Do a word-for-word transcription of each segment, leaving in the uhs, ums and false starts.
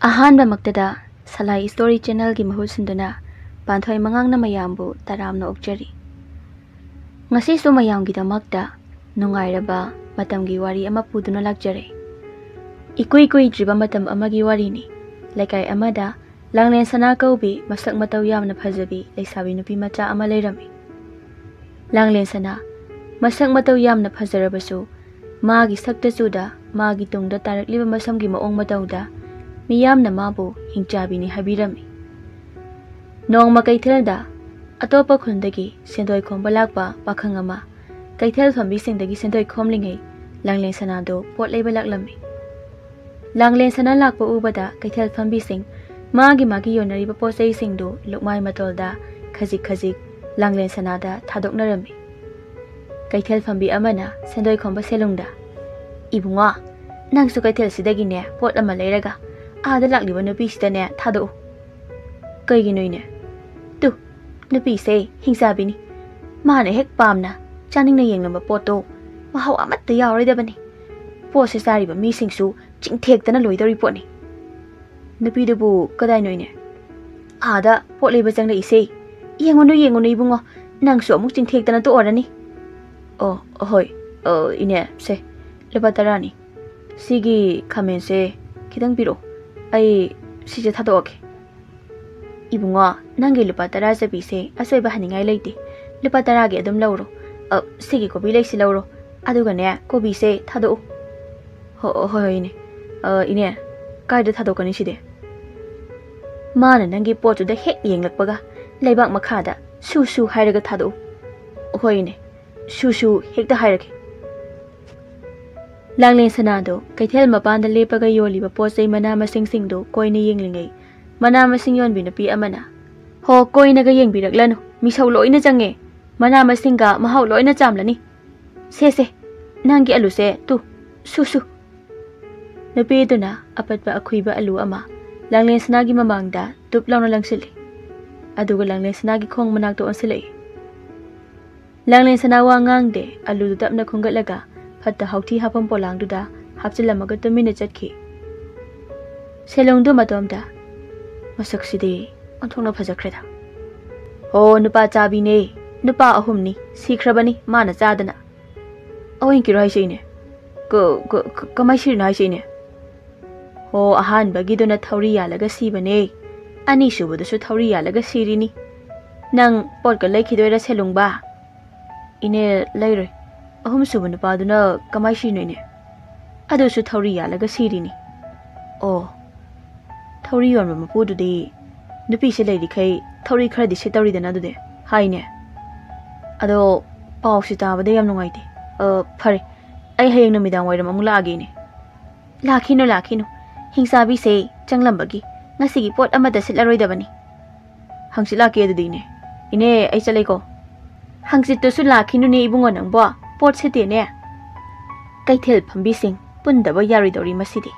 ꯑꯍꯥꯟꯕꯃꯛꯇꯗ ꯁꯂꯥꯏ story ꯆꯦꯅꯦꯜꯒꯤ ꯃꯍꯨꯠ ꯁꯤꯟꯗꯨꯅ ꯄꯥꯟꯊꯣꯏ ꯃꯉꯥꯡꯅ ꯃꯌꯥꯝꯕꯨ ꯇꯔꯥꯝꯅ ꯑꯣꯛꯆꯔꯤ꯫ ꯉꯁꯤꯁꯨ ꯃꯌꯥꯝꯒꯤꯗꯃꯛꯇ ꯅꯨꯡꯉꯥꯏꯔꯕ ꯃꯇꯝꯒꯤ ꯋꯥꯔꯤ ꯑꯃ ꯄꯨꯗꯨꯅ ꯂꯥꯛꯆꯔꯦ꯫ ꯏꯀꯨꯏ ꯀꯨꯏꯗ꯭ꯔꯤꯕ ꯃꯇꯝ ꯑꯃꯒꯤ ꯋꯥꯔꯤꯅꯤ꯫ ꯂꯩꯀꯥꯏ ꯑꯃꯗ ꯂꯥꯡꯂꯦꯟ ꯁꯅꯥ ꯀꯧꯕꯤ ꯃꯁꯛ ꯃꯇꯧ ꯌꯥꯝꯅ ꯐꯖꯕꯤ ꯂꯩꯁꯥꯕꯤ ꯅꯨꯄꯤ ꯃꯆꯥ ꯑꯃ ꯂꯩꯔꯝꯃꯤ꯫ ꯂꯥꯡꯂꯦꯟ ꯁꯅꯥ ꯃꯁꯛ ꯃꯇꯧ ꯌꯥꯝꯅ ꯐꯖꯔꯕꯁꯨ, ꯃꯥꯒꯤ ꯁꯛꯇ ꯆꯨꯗ ꯃꯥꯒꯤ ꯇꯨꯡꯗ ꯇꯥꯔꯛꯂꯤꯕ ꯃꯁꯝꯒꯤ ꯃꯑꯣꯡ ꯃꯇꯧꯗ ꯃꯤꯌꯥꯝꯅ ꯃꯥꯕꯨ ꯍꯤꯡꯆꯥꯕꯤꯅꯤ ꯍꯥꯏꯕꯤꯔꯝꯃꯤ꯫ ꯅꯣꯡꯃ ꯀꯩꯊꯦꯜꯗ ꯑꯇꯣꯞꯄ ꯈꯨꯟꯗꯒꯤ ꯁꯦꯟꯗꯣꯏ ꯈꯣꯝꯕ ꯂꯥꯛꯄ ꯄꯥꯈꯪ ꯑꯃ ꯀꯩꯊꯦꯜ ꯐꯝꯕꯤꯁꯤꯡꯗꯒꯤ ꯁꯦꯟꯗꯣꯏ ꯈꯣꯝꯂꯤꯉꯩ ꯂꯥꯡꯂꯦꯟ ꯁꯅꯥꯗꯨ ꯄꯣꯠ ꯂꯩꯕ ꯂꯥꯛꯂꯝꯃꯤ꯫ ꯂꯥꯡꯂꯦꯟ ꯁꯅꯥ ꯂꯥꯛꯄ ꯎꯕꯗ ꯀꯩꯊꯦꯜ ꯐꯝꯕꯤꯁꯤꯡ ꯃꯥꯒꯤ ꯃꯥꯒꯤ ꯌꯣꯟꯅꯔꯤꯕ ꯄꯣꯠ ꯆꯩꯁꯤꯡꯗꯨ ꯂꯨꯛꯃꯥꯏ ꯃꯇꯣꯜꯗ ꯈꯖꯤꯛ ꯈꯖꯤꯛ ꯂꯥꯡꯂꯦꯟ ꯁꯅꯥꯗ ꯊꯥꯗꯣꯛꯅꯔꯝꯃꯤ꯫ ꯀꯩꯊꯦꯜ ꯐꯝꯕꯤ ꯑꯃꯅ ꯁꯦꯟꯗꯣꯏ ꯈꯣꯝꯕ ꯁꯦꯂꯨꯡꯗ, "ꯏꯕꯨꯡꯉꯣ, ꯅꯪꯁꯨ ꯀꯩꯊꯦꯜꯁꯤꯗꯒꯤꯅꯦ ꯄꯣꯠ ꯑꯃ ꯂꯩꯔꯒ ꯑꯥꯗ ꯂꯥꯛꯂꯤꯕ ꯅꯨꯄꯤꯁꯤꯗꯅꯦ ꯊꯥꯗꯣꯛꯎ꯫" "ꯀꯩꯒꯤꯅꯣ ꯏꯅꯦ?" "ꯇꯨ, ꯅꯨꯄꯤꯁꯦ ꯍꯤꯡꯆꯥꯕꯤꯅꯤ꯫ ꯃꯥꯅ ꯍꯦꯛ ꯄꯥꯝꯅ ꯆꯥꯅꯤꯡꯅ ꯌꯦꯡꯂꯝꯕ ꯄꯣꯠꯇꯣ ꯃꯍꯥꯎ ꯑꯃꯠꯇ ꯌꯥꯎꯔꯣꯏꯗꯕꯅꯤ꯫ ꯄꯣꯠꯁꯦ ꯆꯥꯔꯤꯕ ꯃꯤꯁꯤꯡꯁꯨ ꯆꯤꯡꯊꯦꯛꯇꯅ ꯂꯣꯏꯗꯧꯔꯤ ꯄꯣꯠꯅꯤ꯫" "ꯅꯨꯄꯤꯗꯨꯕꯨ ꯀꯗꯥꯏꯅꯣ ꯏꯅꯦ?" "ꯑꯥꯗ ꯄꯣꯠ ꯂꯩꯕ ꯆꯪꯂꯛꯏꯁꯦ꯫ ꯌꯦꯡꯉꯨꯅꯨ, ꯌꯦꯡꯉꯨꯅꯨ ꯏꯕꯨꯡꯉꯣ, ꯅꯪꯁꯨ ꯑꯃꯨꯛ ꯆꯤꯡꯊꯦꯛꯇꯅ ꯇꯣꯛꯑꯔꯅꯤ꯫" "ꯑꯣ, ꯍꯣꯏ, ꯑ, ꯏꯅꯦ, ꯁꯦ, ꯂꯨꯄꯥ ꯇꯔꯥꯅꯤ꯫ ꯁꯤꯒꯤ ꯈꯥꯃꯦꯟꯁꯦ ꯈꯤꯇꯪ ꯄꯤꯔꯛꯑꯣ, ꯑꯩ ꯁꯤꯁꯦ ꯊꯥꯗꯣꯛꯑꯒꯦ꯫" "ꯏꯕꯨꯡꯉꯣ, ꯅꯪꯒꯤ ꯂꯨꯄꯥ ꯇꯔꯥ ꯆꯠꯄꯤꯁꯦ ꯑꯆꯣꯏꯕ ꯍꯟꯅꯤꯡꯉꯥꯏ ꯂꯩꯇꯦ꯫ ꯂꯨꯄꯥ ꯇꯔꯥꯒꯤ ꯑꯗꯨꯝ ꯂꯧꯔꯣ꯫ ꯑ, ꯁꯤꯒꯤ ꯀꯣꯕꯤ ꯂꯩꯁꯤ ꯂꯧꯔꯣ, ꯑꯗꯨꯒꯅꯦ ꯀꯣꯕꯤꯁꯦ ꯊꯥꯗꯣꯛꯎ꯫" "ꯍꯣ-, ꯍꯣꯏ, ꯍꯣꯏ, ꯏꯅꯦ꯫ ꯑ, ꯏꯅꯦ, ꯀꯥꯏꯗ ꯊꯥꯗꯣꯛꯀꯅꯤ ꯁꯤꯗꯤ?" "ꯃꯥꯅ ꯅꯪꯒꯤ ꯄꯣꯠꯇꯨꯗ ꯍꯦꯛ ꯌꯦꯡꯂꯛꯄꯒ ꯂꯩꯕꯥꯛ ꯃꯈꯥꯗ ꯁꯨ ꯁꯨ ꯍꯥꯏꯔꯒ ꯊꯥꯗꯣꯛꯎ꯫" "ꯍꯣꯏ ꯏꯅꯦ, ꯁꯨ ꯁꯨ ꯍꯦꯛꯇ ꯍꯥꯏꯔꯒꯦ꯫" ꯂꯥꯡꯂꯦꯟ ꯁꯅꯥꯗꯣ ꯀꯩꯊꯦꯜ ꯃꯄꯥꯟꯗ ꯂꯦꯞꯄꯒ ꯌꯣꯜꯂꯤꯕ ꯄꯣꯠ ꯆꯩ ꯃꯅꯥ ꯃꯁꯤꯡꯁꯤꯡꯗꯣ ꯀꯣꯏꯅ ꯌꯦꯡꯂꯤꯉꯩ, ꯃꯅꯥ ꯃꯁꯤꯡ ꯌꯣꯟꯕꯤ ꯅꯨꯄꯤ ꯑꯃꯅ, "ꯍꯣ, ꯀꯣꯏꯅꯒ ꯌꯦꯡꯕꯤꯔꯛꯂꯅꯨ, ꯃꯤꯁꯧ ꯂꯣꯏꯅ ꯆꯪꯉꯦ꯫ ꯃꯅꯥ ꯃꯁꯤꯡꯒ ꯃꯍꯥꯎ ꯂꯣꯏꯅ ꯆꯥꯝꯂꯅꯤ꯫ ꯁꯦ, ꯁꯦ, ꯅꯪꯒꯤ ꯑꯂꯨꯁꯦ ꯇꯨ, ꯁꯨ, ꯁꯨ꯫" ꯅꯨꯄꯤꯗꯨꯅ ꯑꯄꯠꯄ ꯑꯈꯨꯏꯕ ꯑꯂꯨ ꯑꯃ ꯂꯥꯡꯂꯦꯟ ꯁꯅꯥꯒꯤ ꯃꯃꯥꯡꯗ ꯇꯨꯞ ꯂꯥꯎꯅ ꯂꯪꯁꯤꯜꯂꯤ꯫ ꯑꯗꯨꯒ ꯂꯥꯡꯂꯦꯟ ꯁꯅꯥꯒꯤ ꯈꯣꯡ ꯃꯅꯥꯛꯇ ꯑꯣꯟꯁꯤꯜꯂꯛꯏ꯫ ꯂꯥꯡꯂꯦꯟ ꯁꯅꯥ ꯋꯥ ꯉꯥꯡꯗꯦ, ꯑꯂꯨꯗꯨ ꯇꯞꯅ ꯈꯨꯝꯒꯠꯂꯒ ꯐꯠꯇ ꯍꯥꯎꯊꯤ ꯍꯥꯞꯐꯝ ꯄꯣꯂꯥꯡꯗꯨꯗ ꯍꯥꯞꯆꯤꯜꯂꯝꯃꯒ ꯇꯨꯃꯤꯟꯅ ꯆꯠꯈꯤ꯫ ꯁꯦꯂꯣꯡꯗꯨ ꯃꯇꯣꯝꯇ, "ꯃꯁꯛꯁꯤꯗꯤ ꯑꯣꯟꯊꯣꯛꯅ ꯐꯖꯈ꯭ꯔꯦꯗ꯫ ꯑꯣ, ꯅꯨꯄꯥ ꯆꯥꯕꯤꯅꯦ, ꯅꯨꯄꯥ ꯑꯍꯨꯝꯅꯤ ꯁꯤꯈ꯭ꯔꯕꯅꯤ ꯃꯥꯅ ꯆꯥꯗꯅ꯫ ꯑꯑꯣꯏꯡꯀꯤꯔꯣ ꯍꯥꯏꯁꯦ ꯏꯅꯦ? ꯀ-, ꯀ-, ꯀ-, ꯀꯃꯥꯏ ꯁꯤꯔꯤꯅꯣ ꯍꯥꯏꯁꯦ ꯏꯅꯦ?" "ꯑꯣ, ꯑꯍꯥꯟꯕꯒꯤꯗꯨꯅ ꯊꯧꯔꯤ ꯌꯥꯜꯂꯒ ꯁꯤꯕꯅꯦ, ꯑꯅꯤꯁꯨꯕꯗꯨꯁꯨ ꯊꯧꯔꯤ ꯌꯥꯜꯂꯒ ꯁꯤꯔꯤꯅꯤ꯫ ꯅꯪ ꯄꯣꯠꯀ ꯂꯩꯈꯤꯗꯣꯏꯔꯥ ꯁꯦꯂꯨꯡꯕ?" "ꯏꯅꯦ, ꯂꯩꯔꯣꯏ꯫ ꯑꯍꯨꯝꯁꯨꯕ ꯅꯨꯄꯥꯗꯨꯅ ꯀꯃꯥꯏ ꯁꯤꯔꯤꯅꯣ ꯏꯅꯦ?" "ꯑꯗꯨꯁꯨ ꯊꯧꯔꯤ ꯌꯥꯜꯂꯒ ꯁꯤꯔꯤꯅꯤ꯫" "ꯑꯣ, ꯊꯧꯔꯤ ꯌꯣꯟꯕ ꯃꯄꯨꯗꯨꯗꯤ ꯅꯨꯄꯤꯁꯦ ꯂꯩꯔꯤꯈꯩ ꯊꯧꯔꯤ ꯈꯔꯗꯤ ꯁꯤꯠꯇꯧꯔꯤꯗꯅ ꯑꯗꯨꯗꯤ", ꯍꯥꯏꯅꯦ꯫ "ꯑꯗꯣ ꯄꯥꯎꯁꯤ ꯇꯥꯕꯗ ꯌꯥꯝ ꯅꯨꯡꯉꯥꯏꯇꯦ꯫ ꯑ, ꯐꯔꯦ, ꯑꯩ ꯍꯌꯦꯡ ꯅꯨꯃꯤꯗꯥꯡ ꯋꯥꯏꯔꯝ ꯑꯃꯨꯛ ꯂꯥꯛꯑꯒꯦ ꯏꯅꯦ꯫" "ꯂꯥꯛꯈꯤꯅꯨ, ꯂꯥꯛꯈꯤꯅꯨ꯫ ꯍꯤꯡꯆꯥꯕꯤꯁꯦ ꯆꯪꯂꯝꯕꯒꯤ ꯉꯁꯤꯒꯤ ꯄꯣꯠ ꯑꯃꯠꯇ ꯁꯤꯠꯂꯔꯣꯏꯗꯕꯅꯤ꯫" "ꯍꯪꯆꯤꯠ ꯂꯥꯛꯀꯦ ꯑꯗꯨꯗꯤ ꯏꯅꯦ꯫ ꯏꯅꯦ, ꯑꯩ ꯆꯠꯂꯦꯀꯣ꯫" "ꯍꯪꯆꯤꯠꯇꯨꯁꯨ ꯂꯥꯛꯈꯤꯅꯨꯅꯦ ꯏꯕꯨꯡꯉꯣ ꯅꯪꯕꯣ, ꯄꯣꯠ ꯁꯤꯠꯇꯦꯅꯦ꯫" ꯀꯩꯊꯦꯜ ꯐꯝꯕꯤꯁꯤꯡ ꯄꯨꯟꯗꯕ ꯌꯥꯔꯣꯏꯗꯧꯔꯤ ꯃꯁꯤꯗꯤ꯫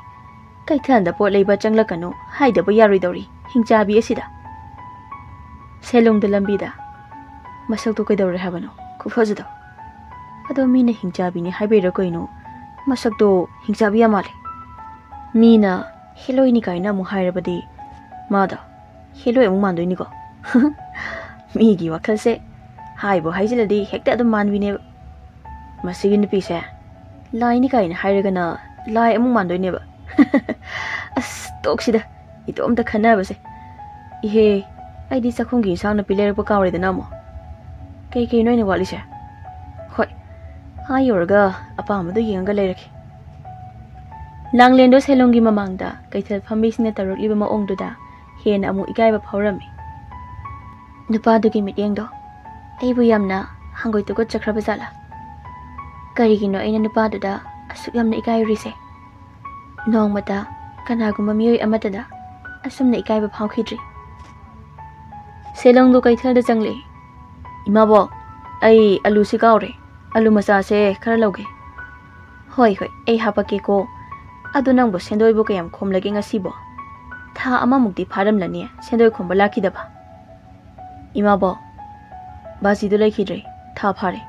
ꯀꯩꯊꯦꯜꯗ ꯄꯣꯠ ꯂꯩꯕ ꯆꯪꯂꯛꯀꯅꯨ ꯍꯥꯏꯗꯕ ꯌꯥꯔꯣꯏꯗꯧꯔꯤ ꯍꯤꯡꯆꯥꯕꯤ ꯑꯁꯤꯗ꯫ ꯁꯦꯂꯨꯡꯗ ꯂꯝꯕꯤꯗ, "ꯃꯁꯛꯇꯣ ꯀꯩꯗꯧꯔꯦ ꯍꯥꯏꯕꯅꯣ? ꯈꯨꯐꯖꯗꯣ꯫ ꯑꯗꯣ ꯃꯤꯅ ꯍꯤꯡꯆꯥꯕꯤꯅꯤ ꯍꯥꯏꯕꯩꯔꯥ ꯀꯩꯅꯣ, ꯃꯁꯛꯇꯣ ꯍꯤꯡꯆꯥꯕꯤ ꯌꯥꯝ ꯃꯥꯜꯂꯦ꯫ ꯃꯤꯅ ꯍꯦꯂꯣꯏꯅꯤ ꯀꯥꯏꯅ ꯑꯃꯨꯛ ꯍꯥꯏꯔꯕꯗꯤ ꯃꯥꯗꯣ ꯍꯦꯂꯣꯏ ꯑꯃꯨꯛ ꯃꯥꯟꯗꯣꯏꯅꯤꯀꯣ꯫" ꯃꯤꯒꯤ ꯋꯥꯈꯜꯁꯦ ꯍꯥꯏꯕꯨ ꯍꯥꯏꯖꯤꯜꯂꯗꯤ ꯍꯦꯛꯇ ꯑꯗꯨꯝ ꯃꯥꯟꯕꯤꯅꯦꯕ꯫ ꯃꯁꯤꯒꯤ ꯅꯨꯄꯤꯁꯦ ꯂꯥꯏꯅꯤ ꯀꯥꯏꯅ ꯍꯥꯏꯔꯒꯅ ꯂꯥꯏ ꯑꯃꯨꯛ ꯃꯥꯟꯗꯣꯏꯅꯦꯕ꯫ ꯑꯁ, ꯇꯣꯛꯁꯤꯗ, ꯏꯇꯣꯝꯇ ꯈꯟꯅꯕꯁꯦ꯫ ꯏꯍꯦ, ꯑꯩꯗꯤ ꯆꯥꯛꯈꯨꯝꯒꯤ ꯏꯟꯁꯥꯡ ꯅꯥꯄꯤ ꯂꯩꯔꯛꯄ ꯀꯥꯎꯔꯦꯗꯅ ꯑꯃꯨꯛ꯫ ꯀꯩ ꯀꯩꯅꯣ ꯑꯩꯅ ꯋꯥꯠꯂꯤꯁꯦ? ꯍꯣꯏ, ꯑꯥ ꯌꯧꯔꯒ ꯑꯄꯥꯝꯕꯗꯣ ꯌꯦꯡꯉꯒ ꯂꯩꯔꯒꯦ꯫ ꯂꯥꯡꯂꯦꯟꯗꯣ ꯁꯦꯂꯨꯡꯒꯤ ꯃꯃꯥꯡꯗ ꯀꯩꯊꯦꯜ ꯐꯝꯕꯤꯁꯤꯡꯅ ꯇꯧꯔꯛꯂꯤꯕ ꯃꯑꯣꯡꯗꯨꯗ ꯍꯦꯟꯅ ꯑꯃꯨꯛ ꯏꯀꯥꯏꯕ ꯐꯥꯎꯔꯝꯃꯤ꯫ ꯅꯨꯄꯥꯗꯨꯒꯤ ꯃꯤꯠꯌꯦꯡꯗꯣ ꯑꯩꯕꯨ ꯌꯥꯝꯅ ꯍꯪꯒꯣꯏ ꯇꯨꯀꯠꯆꯈ꯭ꯔꯕ ꯖꯥꯠꯂꯥ? ꯀꯔꯤꯒꯤꯅꯣ ꯑꯩꯅ ꯅꯨꯄꯥꯗꯨꯗ ꯑꯁꯨꯛ ꯌꯥꯝꯅ ꯏꯀꯥꯏꯔꯤꯁꯦ? ꯅꯣꯡꯃꯇ ꯀꯅꯥꯒꯨꯝꯕ ꯃꯤꯑꯣꯏ ꯑꯃꯠꯇꯗ ꯑꯁꯨꯝꯅ ꯏꯀꯥꯏꯕ ꯐꯥꯎꯈꯤꯗ꯭ꯔꯤ꯫ ꯁꯦꯂꯣꯡꯗꯣ ꯀꯩꯊꯦꯜꯗ ꯆꯪꯂꯛꯏ꯫ "ꯏꯃꯥꯕꯣꯛ, ꯑꯩ ꯑꯂꯨꯁꯤ ꯀꯥꯎꯔꯦ꯫ ꯑꯂꯨ ꯃꯆꯥꯁꯦ ꯈꯔ ꯂꯧꯒꯦ꯫" "ꯍꯣꯏ, ꯍꯣꯏ, ꯑꯩ ꯍꯥꯄꯛꯀꯦꯀꯣ꯫ ꯑꯗꯣ ꯅꯪꯕꯨ ꯁꯦꯟꯗꯣꯏꯕꯨ ꯀꯌꯥꯝ ꯈꯣꯝꯂꯒꯦ ꯉꯁꯤꯕꯣ? ꯊꯥ ꯑꯃꯃꯨꯛꯇꯤ ꯐꯥꯔꯝꯂꯅꯤ ꯁꯦꯟꯗꯣꯏ ꯈꯣꯝꯕ ꯂꯥꯛꯈꯤꯗꯕ꯫" "ꯏꯃꯥꯕꯣꯛ, ꯕꯥꯖꯤꯗꯣ ꯂꯩꯈꯤꯗ꯭ꯔꯦ꯫ ꯊꯥ ꯐꯥꯔꯦ꯫"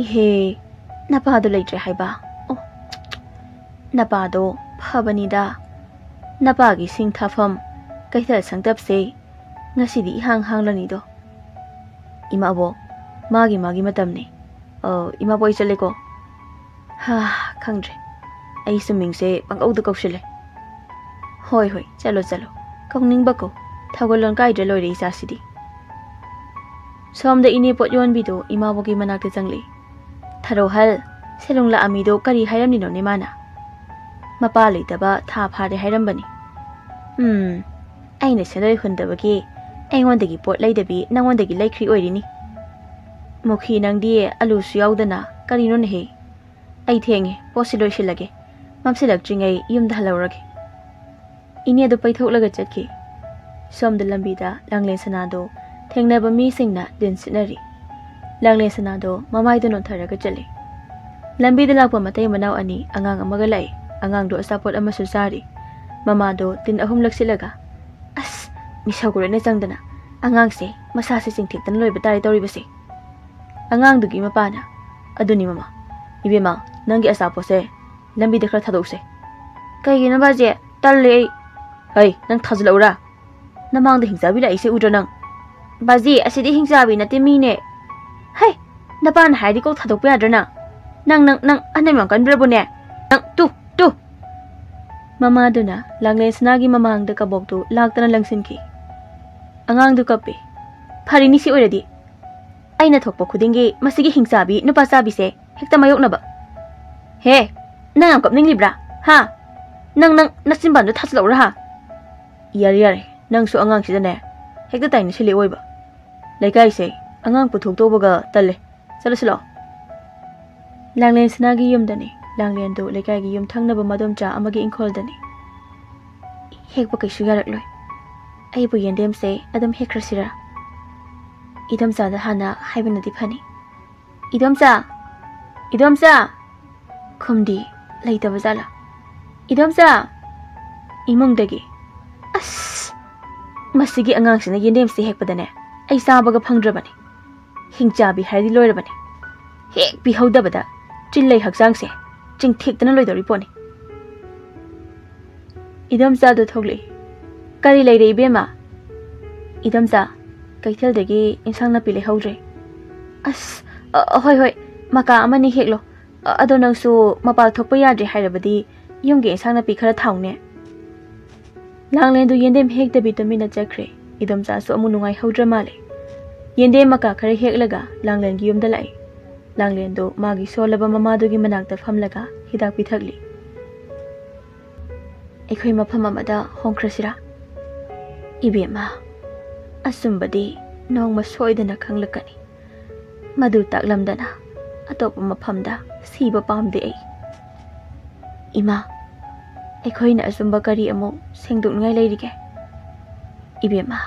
"ꯏꯍꯦ, ꯅꯄꯥꯗꯣ ꯂꯩꯇ꯭ꯔꯦ ꯍꯥꯏꯕ? ꯑꯣ, ꯅꯄꯥꯗꯣ ꯐꯕꯅꯤꯗ꯫ ꯅꯄꯥꯒꯤ ꯁꯤꯡ ꯊꯥꯐꯝ ꯀꯩꯊꯦꯜ ꯁꯪꯇꯞꯁꯦ ꯉꯁꯤꯗꯤ ꯏꯍꯥꯡ ꯍꯥꯡꯂꯅꯤꯗꯣ꯫ ꯏꯃꯥꯕꯣꯛ, ꯃꯥꯒꯤ ꯃꯥꯒꯤ ꯃꯇꯝꯅꯤ꯫ ꯑ, ꯏꯃꯥꯕꯣꯛ, ꯑꯩ ꯆꯠꯂꯦꯀꯣ꯫ ꯍꯥ, ꯈꯪꯗ꯭ꯔꯦ꯫ ꯑꯩꯁꯨ ꯃꯤꯡꯁꯦ ꯄꯪꯀꯧꯗ ꯀꯧꯁꯤꯜꯂꯦ꯫ ꯍꯣꯏ, ꯍꯣꯏ, ꯆꯠꯂꯣ, ꯆꯠꯂꯣ꯫ ꯀꯧꯅꯤꯡꯕ ꯀꯧ꯫ ꯊꯧꯒꯜꯂꯣꯟ ꯀꯥꯏꯗ꯭ꯔ ꯂꯣꯏꯔꯦ ꯏꯆꯥꯁꯤꯗꯤ꯫ ꯁꯣꯝꯗ ꯏꯅꯦ ꯄꯣꯠ ꯌꯣꯟꯕꯤꯗꯣ ꯏꯃꯥꯕꯣꯛꯀꯤ ꯃꯅꯥꯛꯇ ꯆꯪꯂꯛꯏ꯫ "ꯊꯔꯣꯍꯜ, ꯁꯦꯂꯨꯡ ꯂꯥꯛꯑꯝꯃꯤꯗꯣ ꯀꯔꯤ ꯍꯥꯏꯔꯝꯃꯤꯅꯣꯅꯦ ꯃꯥꯅ?" "ꯃꯄꯥ ꯂꯩꯇꯕ ꯊꯥ ꯐꯥꯔꯦ ꯍꯥꯏꯔꯝꯕꯅꯤ꯫" "ꯎꯝ, ꯑꯩꯅ ꯁꯦꯟꯗꯣꯏ ꯍꯨꯟꯗꯕꯒꯤ ꯑꯩꯉꯣꯟꯗꯒꯤ ꯄꯣꯠ ꯂꯩꯗꯕꯤ ꯅꯪꯉꯣꯟꯗꯒꯤ ꯂꯩꯈ꯭ꯔꯤ ꯑꯣꯏꯔꯤꯅꯤ꯫ ꯃꯨꯈꯤ, ꯅꯪꯗꯤ ꯑꯂꯨꯁꯨ ꯌꯥꯎꯗꯅ ꯀꯔꯤꯅꯣꯅꯦꯍꯦ?" "ꯑꯩ ꯊꯦꯡꯉꯦ, ꯄꯣꯠꯁꯤ ꯂꯣꯏꯁꯤꯜꯂꯒꯦ꯫ ꯃꯝꯁꯤꯜꯂꯛꯇ꯭ꯔꯤꯉꯩ ꯌꯨꯝꯗ ꯍꯜꯍꯧꯔꯒꯦ꯫" ꯏꯅꯦꯗꯨ ꯄꯩꯊꯣꯛꯂꯒ ꯆꯠꯈꯤ꯫ ꯁꯣꯝꯗ ꯂꯝꯕꯤꯗ ꯂꯥꯡꯂꯦꯟ ꯁꯅꯥꯗꯣ ꯊꯦꯡꯅꯕ ꯃꯤꯁꯤꯡꯅ ꯗꯤꯟ ꯁꯤꯠꯅꯔꯤ꯫ ꯂꯥꯡꯂꯦꯟ ꯁꯅꯥꯗꯣ ꯃꯃꯥꯏꯗ ꯅꯣꯟꯊꯔꯒ ꯆꯠꯂꯤ꯫ ꯂꯝꯕꯤꯗ ꯂꯥꯛꯄ ꯃꯇꯩ ꯃꯅꯥꯎ ꯑꯅꯤ ꯑꯉꯥꯡ ꯑꯃꯒ ꯂꯥꯛꯏ꯫ ꯑꯉꯥꯡꯗꯣ ꯑꯆꯥꯄꯣꯠ ꯑꯃꯁꯨ ꯆꯥꯔꯤ꯫ ꯃꯃꯥꯗꯣ ꯇꯤꯟ ꯑꯍꯨꯝꯂꯛ ꯁꯤꯠꯂꯒ, "ꯑꯁ, ꯃꯤꯁꯧꯒ꯭ꯔꯦꯅ ꯆꯪꯗꯅ꯫ ꯑꯉꯥꯡꯁꯦ ꯃꯁꯥꯁꯦ ꯆꯤꯡꯊꯦꯛꯇꯅ ꯂꯣꯏꯕ ꯇꯥꯔꯦ ꯇꯧꯔꯤꯕꯁꯦ꯫" ꯑꯉꯥꯡꯗꯨꯒꯤ ꯃꯄꯥꯅ, "ꯑꯗꯨꯅꯤ ꯃꯃꯥ꯫ ꯏꯕꯦꯝꯃ, ꯅꯪꯒꯤ ꯑꯆꯥꯄꯣꯠꯁꯦ ꯂꯝꯕꯤꯗ ꯈꯔ ꯊꯥꯗꯣꯛꯁꯦ꯫" "ꯀꯩꯒꯤꯅꯣ ꯕꯥꯖꯤ? ꯇꯜꯂꯦ ꯑꯩ꯫" "ꯍꯩ, ꯅꯪ ꯊꯥꯖꯤꯜꯂꯛꯎꯔꯥ? ꯅꯃꯥꯡꯗ ꯍꯤꯡꯆꯥꯕꯤ ꯂꯥꯛꯏꯁꯦ ꯎꯗ꯭ꯔꯣ ꯅꯪ?" "ꯕꯥꯖꯤ, ꯑꯁꯤꯗꯤ ꯍꯤꯡꯆꯥꯕꯤ ꯅꯠꯇꯦ, ꯃꯤꯅꯦ꯫" "ꯍꯩ, ꯅꯄꯥꯅ ꯍꯥꯏꯔꯗꯤ ꯀꯣꯛ ꯊꯥꯗꯣꯛꯄ ꯌꯥꯗ꯭ꯔꯥ ꯅꯪ? ꯅꯪ, ꯅꯪ, ꯅꯪ ꯑꯅꯝ ꯌꯥꯝ ꯀꯟꯕ꯭ꯔꯕꯨꯅꯦ? ꯅꯪ, ꯇꯨ, ꯇꯨ!" ꯃꯃꯥꯗꯨꯅ ꯂꯥꯡꯂꯦꯟ ꯁꯅꯥꯒꯤ ꯃꯃꯥꯡꯗ ꯀꯕꯣꯛꯇꯨ ꯂꯥꯛꯇꯅ ꯂꯪꯁꯤꯟꯈꯤ꯫ ꯑꯉꯥꯡꯗꯨ ꯀꯞꯄꯤ꯫ "ꯐꯔꯤꯅꯤ ꯁꯤ ꯑꯣꯏꯔꯗꯤ꯫ ꯑꯩꯅ ꯊꯣꯛꯄ ꯈꯨꯗꯤꯡꯒꯤ ꯃꯁꯤꯒꯤ ꯍꯤꯡꯆꯥꯕꯤ ꯅꯨꯄꯥ ꯆꯥꯕꯤꯁꯦ ꯍꯦꯛꯇ ꯃꯥꯌꯣꯛꯅꯕ꯫" "ꯍꯦ, ꯅꯪ ꯌꯥꯝ ꯀꯞꯅꯤꯡꯂꯤꯕ꯭ꯔꯥ? ꯍꯥ? ꯅꯪ, ꯅꯪ ꯅꯆꯤꯟꯕꯥꯟꯗꯣ ꯊꯥꯖꯤꯜꯂꯛꯎꯔꯥ ꯍꯥ?" "ꯌꯥꯔꯦ, ꯌꯥꯔꯦ, ꯅꯪꯁꯨ ꯑꯉꯥꯡꯁꯤꯗꯅꯦ ꯍꯦꯛꯇ ꯇꯥꯏꯅ ꯁꯤꯜꯂꯤ ꯑꯣꯏꯕ꯫ ꯂꯩꯀꯥꯏꯁꯦ ꯑꯉꯥꯡ ꯄꯨꯊꯣꯛꯇꯧꯕꯒ ꯇꯜꯂꯦ꯫ ꯆꯠꯂꯁꯤ ꯂꯥꯛꯑꯣ꯫" ꯂꯥꯡꯂꯦꯟ ꯁꯅꯥꯒꯤ ꯌꯨꯝꯗꯅꯤ꯫ ꯂꯥꯡꯂꯦꯟꯗꯨ ꯂꯩꯀꯥꯏꯒꯤ ꯌꯨꯝꯊꯪꯅꯕ ꯃꯗꯣꯝꯆꯥ ꯑꯃꯒꯤ ꯏꯪꯈꯣꯜꯗꯅꯤ꯫ "ꯍꯦꯛꯄ ꯀꯩꯁꯨ ꯌꯥꯔꯛꯂꯣꯏ꯫ ꯑꯩꯕꯨ ꯌꯦꯟꯗꯦꯝꯁꯦ ꯑꯗꯨꯝ ꯍꯦꯛꯈ꯭ꯔꯁꯤꯔꯥ? ꯏꯗꯣꯝꯆꯥꯗ ꯍꯥꯟꯅ ꯍꯥꯏꯕꯅꯗꯤ ꯐꯅꯤ꯫ ꯏꯗꯣꯝꯆꯥ! ꯏꯗꯣꯝꯆꯥ!" ꯈꯨꯝꯗꯤ꯫ ꯂꯩꯇꯕ ꯖꯥꯠꯂꯥ? "ꯏꯗꯣꯝꯆꯥ!" ꯏꯃꯨꯡꯗꯒꯤ꯫ "ꯑꯁ! ꯃꯁꯤꯒꯤ ꯑꯉꯥꯡꯁꯤꯅ ꯌꯦꯟꯗꯦꯝꯁꯦ ꯍꯦꯛꯄꯗꯅꯦ ꯑꯩ ꯆꯥꯕꯒ ꯐꯪꯗ꯭ꯔꯕꯅꯤ꯫ ꯍꯤꯡꯆꯥꯕꯤ ꯍꯥꯏꯔꯗꯤ ꯂꯣꯏꯔꯕꯅꯤ꯫ ꯍꯦꯛ ꯄꯤꯍꯧꯗꯕꯗ ꯆꯤꯜꯂꯩ ꯍꯛꯆꯥꯡꯁꯦ ꯆꯤꯡꯊꯦꯛꯇꯅ ꯂꯣꯏꯗꯧꯔꯤ ꯄꯣꯠꯅꯤ꯫" ꯏꯗꯣꯝꯆꯥꯗꯣ ꯊꯣꯛꯂꯛꯏ꯫ "ꯀꯔꯤ ꯂꯩꯔꯦ ꯏꯕꯦꯝꯃ?" "ꯏꯗꯣꯝꯆꯥ, ꯀꯩꯊꯦꯜꯗꯒꯤ ꯏꯟꯁꯥꯡ ꯅꯥꯄꯤ ꯂꯩꯍꯧꯗ꯭ꯔꯦ꯫" "ꯑꯁ, ꯑ, ꯍꯣꯏ, ꯍꯣꯏ, ꯃꯀꯥ ꯑꯃꯅꯤ ꯍꯦꯛꯂꯣ꯫ ꯑ, ꯑꯗꯣ ꯅꯪꯁꯨ ꯃꯄꯥꯜ ꯊꯣꯛꯄ ꯌꯥꯗ꯭ꯔꯦ ꯍꯥꯏꯔꯕꯗꯤ ꯌꯨꯝꯒꯤ ꯏꯟꯁꯥꯡ ꯅꯥꯄꯤ ꯈꯔ ꯊꯥꯎꯅꯦ꯫" ꯂꯥꯡꯂꯦꯟꯗꯨ ꯌꯦꯟꯗꯦꯝ ꯍꯦꯛꯇꯕꯤ ꯇꯨꯃꯤꯟꯅ ꯆꯠꯈ꯭ꯔꯦ꯫ ꯏꯗꯣꯝꯆꯥꯁꯨ ꯑꯃꯨꯛ ꯅꯨꯡꯉꯥꯏꯍꯧꯗ꯭ꯔ ꯃꯥꯜꯂꯦ꯫ ꯌꯦꯟꯗꯦꯝ ꯃꯀꯥ ꯈꯔ ꯍꯦꯛꯂꯒ ꯂꯥꯡꯂꯦꯟꯒꯤ ꯌꯨꯝꯗ ꯂꯥꯛꯏ꯫ ꯂꯥꯡꯂꯦꯟꯗꯨ ꯃꯥꯒꯤ ꯁꯣꯜꯂꯕ ꯃꯃꯥꯗꯨꯒꯤ ꯃꯅꯥꯛꯇ ꯐꯝꯂꯒ ꯍꯤꯗꯥꯛ ꯄꯤꯊꯛꯂꯤ꯫ "ꯑꯩꯈꯣꯏ ꯃꯐꯝ ꯑꯃꯗ ꯍꯣꯡꯈ꯭ꯔꯁꯤꯔꯥ?" "ꯏꯕꯦꯝꯃ, ꯑꯆꯨꯝꯕꯗꯤ ꯅꯣꯡꯃ ꯁꯣꯏꯗꯅ ꯈꯪꯂꯛꯀꯅꯤ꯫ ꯃꯗꯨ ꯇꯥꯛꯂꯝꯗꯅ ꯑꯇꯣꯞꯄ ꯃꯐꯝꯗ ꯁꯤꯕ ꯄꯥꯝꯗꯦ ꯑꯩ꯫" "ꯏꯃꯥ, ꯑꯩꯈꯣꯏꯅ ꯑꯆꯨꯝꯕ ꯀꯔꯤ ꯑꯃꯨꯛ ꯁꯦꯡꯗꯣꯛꯅꯤꯡꯉꯥꯏ ꯂꯩꯔꯤꯒꯦ?" "ꯏꯕꯦꯝꯃ,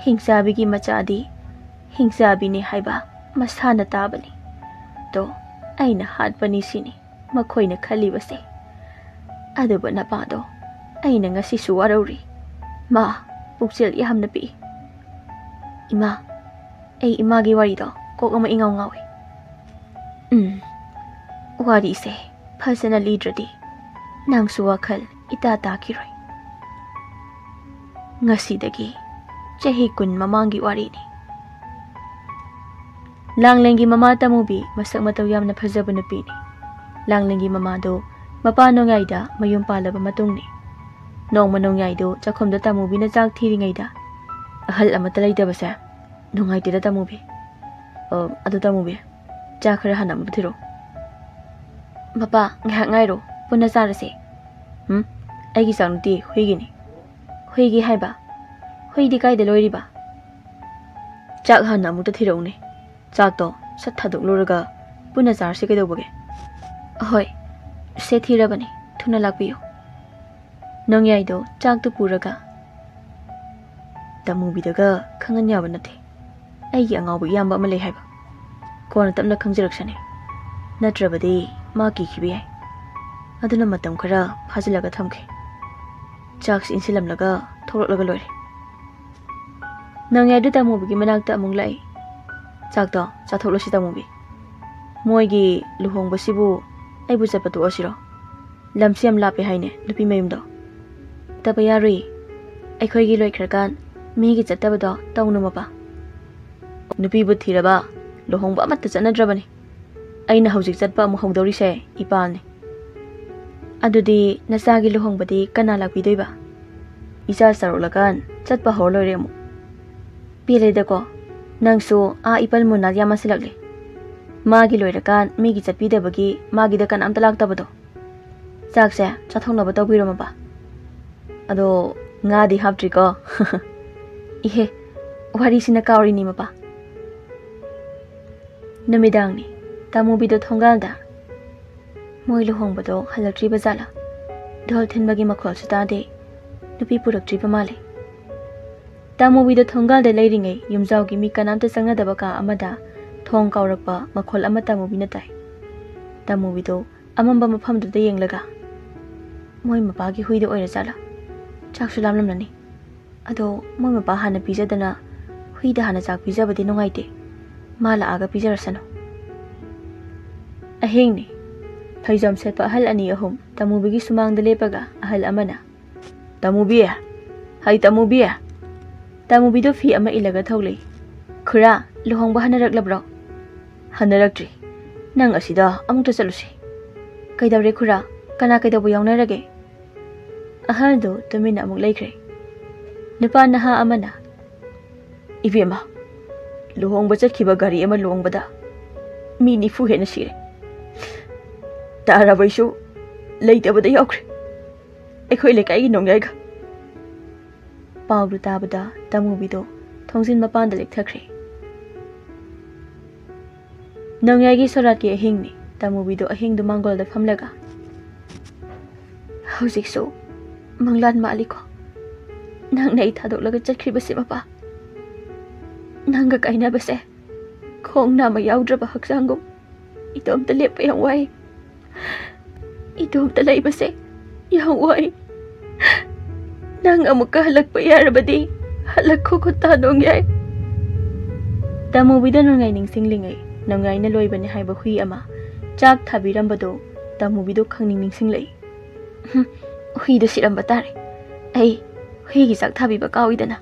ꯍꯤꯡꯆꯥꯕꯤꯒꯤ ꯃꯆꯥꯗꯤ ꯍꯤꯡꯆꯥꯕꯤꯅꯤ ꯍꯥꯏꯕ ꯃꯁꯥꯅ ꯇꯥꯕꯅꯤ꯫ ꯇꯣ, ꯑꯩꯅ ꯍꯥꯠꯄꯅꯤ ꯁꯤꯅꯤ ꯃꯈꯣꯏꯅ ꯈꯜꯂꯤꯕꯁꯦ꯫ ꯑꯗꯨꯕꯨ ꯅꯄꯥꯗꯣ ꯑꯩꯅ ꯉꯁꯤꯁꯨ ꯋꯥꯔꯧꯔꯤ꯫ ꯃꯥ ꯄꯨꯛꯆꯦꯜ ꯌꯥꯝꯅ ꯄꯤꯛꯏ꯫" "ꯏꯃꯥ, ꯑꯩ ꯏꯃꯥꯒꯤ ꯋꯥꯔꯤꯗꯣ ꯀꯣꯛ ꯑꯃ ꯏꯉꯥꯎ ꯉꯥꯎꯏ꯫" "ꯎꯝ, ꯋꯥꯔꯤꯁꯦ ꯐꯖꯅ ꯂꯤꯗ꯭ꯔꯗꯤ ꯅꯪꯁꯨ ꯋꯥꯈꯜ ꯏꯇꯥ ꯇꯥꯈꯤꯔꯣꯏ꯫ ꯉꯁꯤꯗꯒꯤ ꯆꯍꯤ ꯀꯨꯟ ꯃꯃꯥꯡꯒꯤ ꯋꯥꯔꯤꯅꯤ꯫" ꯂꯥꯡꯂꯦꯟꯒꯤ ꯃꯃꯥ ꯇꯃꯨꯕꯤ ꯃꯁꯛ ꯃꯇꯧ ꯌꯥꯝꯅ ꯐꯖꯕ ꯅꯨꯄꯤꯅꯤ꯫ ꯂꯥꯡꯂꯦꯟꯒꯤ ꯃꯃꯥꯗꯣ ꯃꯄꯥ ꯅꯣꯡꯌꯥꯏꯗ ꯃꯌꯨꯝ ꯄꯥꯜꯂꯕ ꯃꯇꯨꯡꯅꯤ꯫ ꯅꯣꯡꯃ ꯅꯣꯡꯌꯥꯏꯗꯣ ꯆꯥꯛꯈꯨꯝꯗ ꯇꯃꯨꯕꯤꯅ ꯆꯥꯛ ꯊꯤꯔꯤꯉꯩꯗ, "ꯑꯍꯜ ꯑꯃꯠꯇ ꯂꯩꯇꯕꯁꯦ ꯅꯨꯡꯉꯥꯏꯇꯦꯗ ꯇꯃꯨꯕꯤ꯫ ꯑ, ꯑꯗꯨ ꯇꯃꯨꯕꯤ, ꯆꯥꯛ ꯈꯔ ꯍꯥꯟꯅ ꯑꯃꯨꯛꯇ ꯊꯤꯔꯛꯑꯣ꯫" "ꯃꯄꯥ, ꯉꯥꯏꯍꯥꯛ ꯉꯥꯏꯔꯣ, ꯄꯨꯟꯅ ꯆꯥꯔꯁꯦ꯫" "ꯎꯝ, ꯑꯩꯒꯤ ꯆꯥꯛ ꯅꯠꯇꯦ, ꯍꯨꯏꯒꯤꯅꯤ꯫" "ꯍꯨꯏꯒꯤ ꯍꯥꯏꯕ? ꯍꯨꯏꯗꯤ ꯀꯥꯏꯗ ꯂꯣꯏꯔꯤꯕ?" "ꯆꯥꯛ ꯍꯥꯟꯅ ꯑꯃꯨꯛꯇ ꯊꯤꯔꯛꯎꯅꯦ꯫ ꯆꯥꯛꯇꯣ ꯁꯠ ꯊꯥꯗꯣꯛꯂꯨꯔꯒ ꯄꯨꯟꯅ ꯆꯥꯔꯁꯤ ꯀꯩꯗꯧꯕꯒꯦ?" "ꯑꯍꯣꯏ, ꯁꯦ ꯊꯤꯔꯕꯅꯤ, ꯊꯨꯅ ꯂꯥꯛꯄꯤꯌꯨ꯫" ꯅꯣꯡꯌꯥꯏꯗꯣ ꯆꯥꯛꯇꯨ ꯄꯨꯔꯒ, "ꯇꯃꯨꯕꯤꯗꯒ ꯈꯪꯍꯟ ꯌꯥꯕ ꯅꯠꯇꯦ, ꯑꯩꯒꯤ ꯑꯉꯥꯎꯕ ꯏꯌꯥꯝꯕ ꯑꯃ ꯂꯩ ꯍꯥꯏꯕ꯫ ꯀꯣꯟꯅ ꯇꯞꯅ ꯈꯪꯖꯔꯛꯁꯅꯤ꯫ ꯅꯠꯇ꯭ꯔꯕꯗꯤ ꯃꯥ ꯀꯤꯈꯤꯕ ꯌꯥꯏ꯫ ꯑꯗꯨꯅ ꯃꯇꯝ ꯈꯔ ꯐꯥꯖꯤꯜꯂꯒ ꯊꯝꯈꯤ꯫ ꯆꯥꯛꯁꯤ ꯏꯟꯁꯤꯜꯂꯝꯂꯒ ꯊꯣꯛꯂꯛꯂꯒ ꯂꯣꯏꯔꯦ꯫" ꯅꯣꯡꯌꯥꯏꯗꯨ ꯇꯃꯨꯕꯤꯒꯤ ꯃꯅꯥꯛꯇ ꯑꯃꯨꯛ ꯂꯥꯛꯏ꯫ "ꯆꯥꯛꯇꯣ ꯆꯥꯊꯣꯛꯂꯁꯤ ꯇꯃꯨꯕꯤ꯫ ꯃꯣꯏꯒꯤ ꯂꯨꯍꯣꯡꯕꯁꯤꯕꯨ ꯑꯩꯕꯨ ꯆꯠꯄ ꯇꯣꯛꯑꯁꯤꯔꯣ? ꯂꯝꯁꯤ ꯌꯥꯝ ꯂꯥꯞꯄꯦ ꯍꯥꯏꯅꯦ, ꯅꯨꯄꯤ ꯃꯌꯨꯝꯗꯣ꯫" ꯆꯠꯇꯕ ꯌꯥꯔꯣꯏ꯫ ꯑꯩꯈꯣꯏꯒꯤ ꯂꯣꯏꯈ꯭ꯔꯀꯥꯟ ꯃꯤꯒꯤ ꯆꯠꯇꯕꯗꯣ ꯇꯧꯅꯨ, ꯃꯄꯥ꯫ ꯅꯨꯄꯤꯕꯨ ꯊꯤꯔꯕ ꯂꯨꯍꯣꯡꯕ ꯑꯃꯠꯇ ꯆꯠꯅꯗ꯭ꯔꯕꯅꯤ꯫ ꯑꯩꯅ ꯍꯧꯖꯤꯛ ꯆꯠꯄ ꯑꯃꯨꯛ ꯍꯧꯗꯧꯔꯤꯁꯦ ꯏꯄꯥꯅꯤ꯫ ꯑꯗꯨꯗꯤ ꯅꯆꯥꯒꯤ ꯂꯨꯍꯣꯡꯕꯗꯤ ꯀꯅꯥ ꯂꯥꯛꯄꯤꯗꯣꯏꯕ? ꯏꯆꯥ ꯆꯥꯎꯔꯛꯂꯀꯥꯟ ꯆꯠꯄ ꯍꯧꯔ ꯂꯣꯏꯔꯦ ꯑꯃꯨꯛ꯫ ꯄꯦꯜꯂꯦꯗꯀꯣ, ꯅꯪꯁꯨ ꯑꯥ ꯏꯄꯜ ꯃꯨꯅꯥ ꯌꯥꯝ ꯃꯥꯟꯁꯤꯜꯂꯛꯂꯦ꯫ ꯃꯥꯒꯤ ꯂꯣꯏꯔꯀꯥꯟ ꯃꯤꯒꯤ ꯆꯠꯄꯤꯗꯕꯒꯤ ꯃꯥꯒꯤꯗ ꯀꯅꯥꯝꯇ ꯂꯥꯛꯇꯕꯗꯣ꯫ ꯆꯥꯛꯁꯦ ꯆꯥꯊꯣꯛꯅꯕ ꯇꯧꯕꯤꯔꯣ, ꯃꯄꯥ꯫ ꯑꯗꯣ ꯉꯥꯗꯤ ꯍꯥꯞꯇ꯭ꯔꯤꯀꯣ? ꯏꯍꯦ, ꯋꯥꯔꯤꯁꯤꯅ ꯀꯥꯎꯔꯤꯅꯤ, ꯃꯄꯥ꯫ ꯅꯨꯃꯤꯗꯥꯡꯅꯤ꯫ ꯇꯥꯃꯨꯕꯤꯗꯣ ꯊꯣꯡꯒꯥꯜꯗ꯫ ꯃꯣꯏ ꯂꯨꯍꯣꯡꯕꯗꯣ ꯍꯜꯂꯛꯇ꯭ꯔꯤꯕ ꯖꯥꯠꯂꯥ? ꯙꯣꯜ ꯊꯤꯟꯕꯒꯤ ꯃꯈꯣꯜꯁꯨ ꯇꯥꯗꯦ꯫ ꯅꯨꯄꯤ ꯄꯨꯔꯛꯇ꯭ꯔꯤꯕ ꯃꯥꯜꯂꯦ꯫ ꯇꯥꯃꯨꯕꯤꯗꯣ ꯊꯣꯡꯒꯥꯜꯗ ꯂꯩꯔꯤꯉꯩ ꯌꯨꯝꯖꯥꯎꯒꯤ ꯃꯤ ꯀꯅꯥꯝꯇ ꯆꯪꯅꯗꯕ ꯀꯥ ꯑꯃꯗ ꯊꯣꯡ ꯀꯥꯎꯔꯛꯄ ꯃꯈꯣꯜ ꯑꯃ ꯇꯥꯃꯨꯕꯤꯅ ꯇꯥꯏ꯫ ꯇꯥꯃꯨꯕꯤꯗꯣ ꯑꯃꯝꯕ ꯃꯐꯝꯗꯨꯗ ꯌꯦꯡꯂꯒ, "ꯃꯣꯏ ꯃꯄꯥꯒꯤ ꯍꯨꯏꯗꯣ ꯑꯣꯏꯔ ꯖꯥꯠꯂꯥ? ꯆꯥꯛꯁꯨ ꯂꯥꯝꯂꯝꯂꯅꯤ꯫ ꯑꯗꯣ ꯃꯣꯏ ꯃꯄꯥ ꯍꯥꯟꯅ ꯄꯤꯖꯗꯅ ꯍꯨꯏꯗ ꯍꯥꯟꯅ ꯆꯥꯛ ꯄꯤꯖꯕꯗꯤ ꯅꯨꯡꯉꯥꯏꯇꯦ꯫ ꯃꯥ ꯂꯥꯛꯑꯒ ꯄꯤꯖꯔꯁꯅꯨ꯫" ꯑꯍꯤꯡꯅꯤ꯫ ꯐꯩꯖꯣꯝ ꯁꯦꯠꯄ ꯑꯍꯜ ꯑꯅꯤ ꯑꯍꯨꯝ ꯇꯥꯃꯨꯕꯤꯒꯤ ꯁꯨꯃꯥꯡꯗ ꯂꯦꯞꯄꯒ ꯑꯍꯜ ꯑꯃꯅ, "ꯇꯥꯃꯨꯕꯤ! ꯍꯩ ꯇꯥꯃꯨꯕꯤ!" ꯇꯥꯃꯨꯕꯤꯗꯣ ꯐꯤ ꯑꯃ ꯏꯜꯂꯒ ꯊꯣꯛꯂꯛꯏ꯫ "ꯈꯨꯔꯥ, ꯂꯨꯍꯣꯡꯕ ꯍꯟꯅꯔꯛꯂꯕ꯭ꯔꯣ?" "ꯍꯟꯅꯔꯛꯇ꯭ꯔꯤ꯫ ꯅꯪ ꯑꯁꯤꯗ ꯑꯃꯨꯛꯇ ꯆꯠꯂꯨꯁꯤ꯫" "ꯀꯩꯗꯧꯔꯦ ꯈꯨꯔꯥ? ꯀꯅꯥ ꯀꯩꯗꯧꯕ ꯌꯥꯎꯅꯔꯒꯦ?" ꯑꯍꯜꯗꯨ ꯇꯨꯃꯤꯟꯅ ꯑꯃꯨꯛ ꯂꯩꯈ꯭ꯔꯦ꯫ ꯅꯨꯄꯥ ꯅꯍꯥ ꯑꯃꯅ, "ꯏꯕꯦꯝꯃ, ꯂꯨꯍꯣꯡꯕ ꯆꯠꯈꯤꯕ ꯒꯥꯔꯤ ꯑꯃ ꯂꯣꯡꯕꯗ ꯃꯤ ꯅꯤꯐꯨ ꯍꯦꯟꯅ ꯁꯤꯔꯦ꯫ ꯇꯥꯔꯥꯕꯩꯁꯨ ꯂꯩꯇꯕꯗ ꯌꯥꯎꯈ꯭ꯔꯦ, ꯑꯩꯈꯣꯏ ꯂꯩꯀꯥꯏꯒꯤ ꯅꯣꯡꯌꯥꯏꯒ꯫" ꯄꯥꯎꯗꯨ ꯇꯥꯕꯗ ꯇꯥꯃꯨꯕꯤꯗꯣ ꯊꯣꯡꯖꯤꯟ ꯃꯄꯥꯟꯗ ꯂꯦꯛꯊꯈ꯭ꯔꯦ꯫ ꯅꯣꯡꯌꯥꯏꯒꯤ ꯁꯣꯔꯥꯠꯀꯤ ꯑꯍꯤꯡꯅꯤ꯫ ꯇꯥꯃꯨꯕꯤꯗꯣ ꯑꯍꯤꯡꯗꯨ ꯃꯥꯡꯒꯣꯜꯗ ꯐꯝꯂꯒ, "ꯍꯧꯖꯤꯛꯁꯨ ꯃꯪꯂꯥꯟ ꯃꯥꯜꯂꯤꯀꯣ, ꯅꯪꯅ ꯑꯩ ꯊꯥꯗꯣꯛꯂꯒ ꯆꯠꯈ꯭ꯔꯤꯕꯁꯦ, ꯃꯄꯥ꯫ ꯅꯪꯒ ꯀꯥꯏꯅꯕꯁꯦ ꯈꯣꯡ ꯅꯥꯝꯃ ꯌꯥꯎꯗ꯭ꯔꯕ ꯍꯛꯆꯥꯡꯒꯨꯝ ꯏꯇꯣꯝꯇ ꯂꯦꯞꯄ ꯌꯥꯝ ꯋꯥꯏ꯫ ꯏꯇꯣꯝꯇ ꯂꯩꯕꯁꯦ ꯌꯥꯝ ꯋꯥꯏ꯫ ꯅꯪ ꯑꯃꯨꯛꯀ ꯍꯜꯂꯛꯄ ꯌꯥꯔꯕꯗꯤ ꯍꯜꯂꯛꯈꯣ, ꯈꯨꯠꯇꯥ ꯅꯣꯡꯌꯥꯏ꯫" ꯇꯥꯃꯨꯕꯤꯗ ꯅꯣꯡꯌꯥꯏ ꯅꯤꯡꯁꯤꯡꯂꯤꯉꯩ, ꯅꯣꯡꯌꯥꯏꯅ ꯂꯣꯏꯕꯅꯤ ꯍꯥꯏꯕ ꯍꯨꯏ ꯑꯃ ꯆꯥꯛ ꯊꯥꯕꯤꯔꯝꯕꯗꯨ ꯇꯥꯃꯨꯕꯤꯗꯨ ꯈꯪꯅꯤꯡ ꯅꯤꯡꯁꯤꯡꯂꯛꯏ꯫ "ꯍꯨꯝ, ꯍꯨꯏꯗꯨ ꯁꯤꯔꯝꯕ ꯇꯥꯔꯦ꯫ ꯑꯩ ꯍꯨꯏꯒꯤ ꯆꯥꯛ ꯊꯥꯕꯤꯕ ꯀꯥꯎꯏꯗꯅ꯫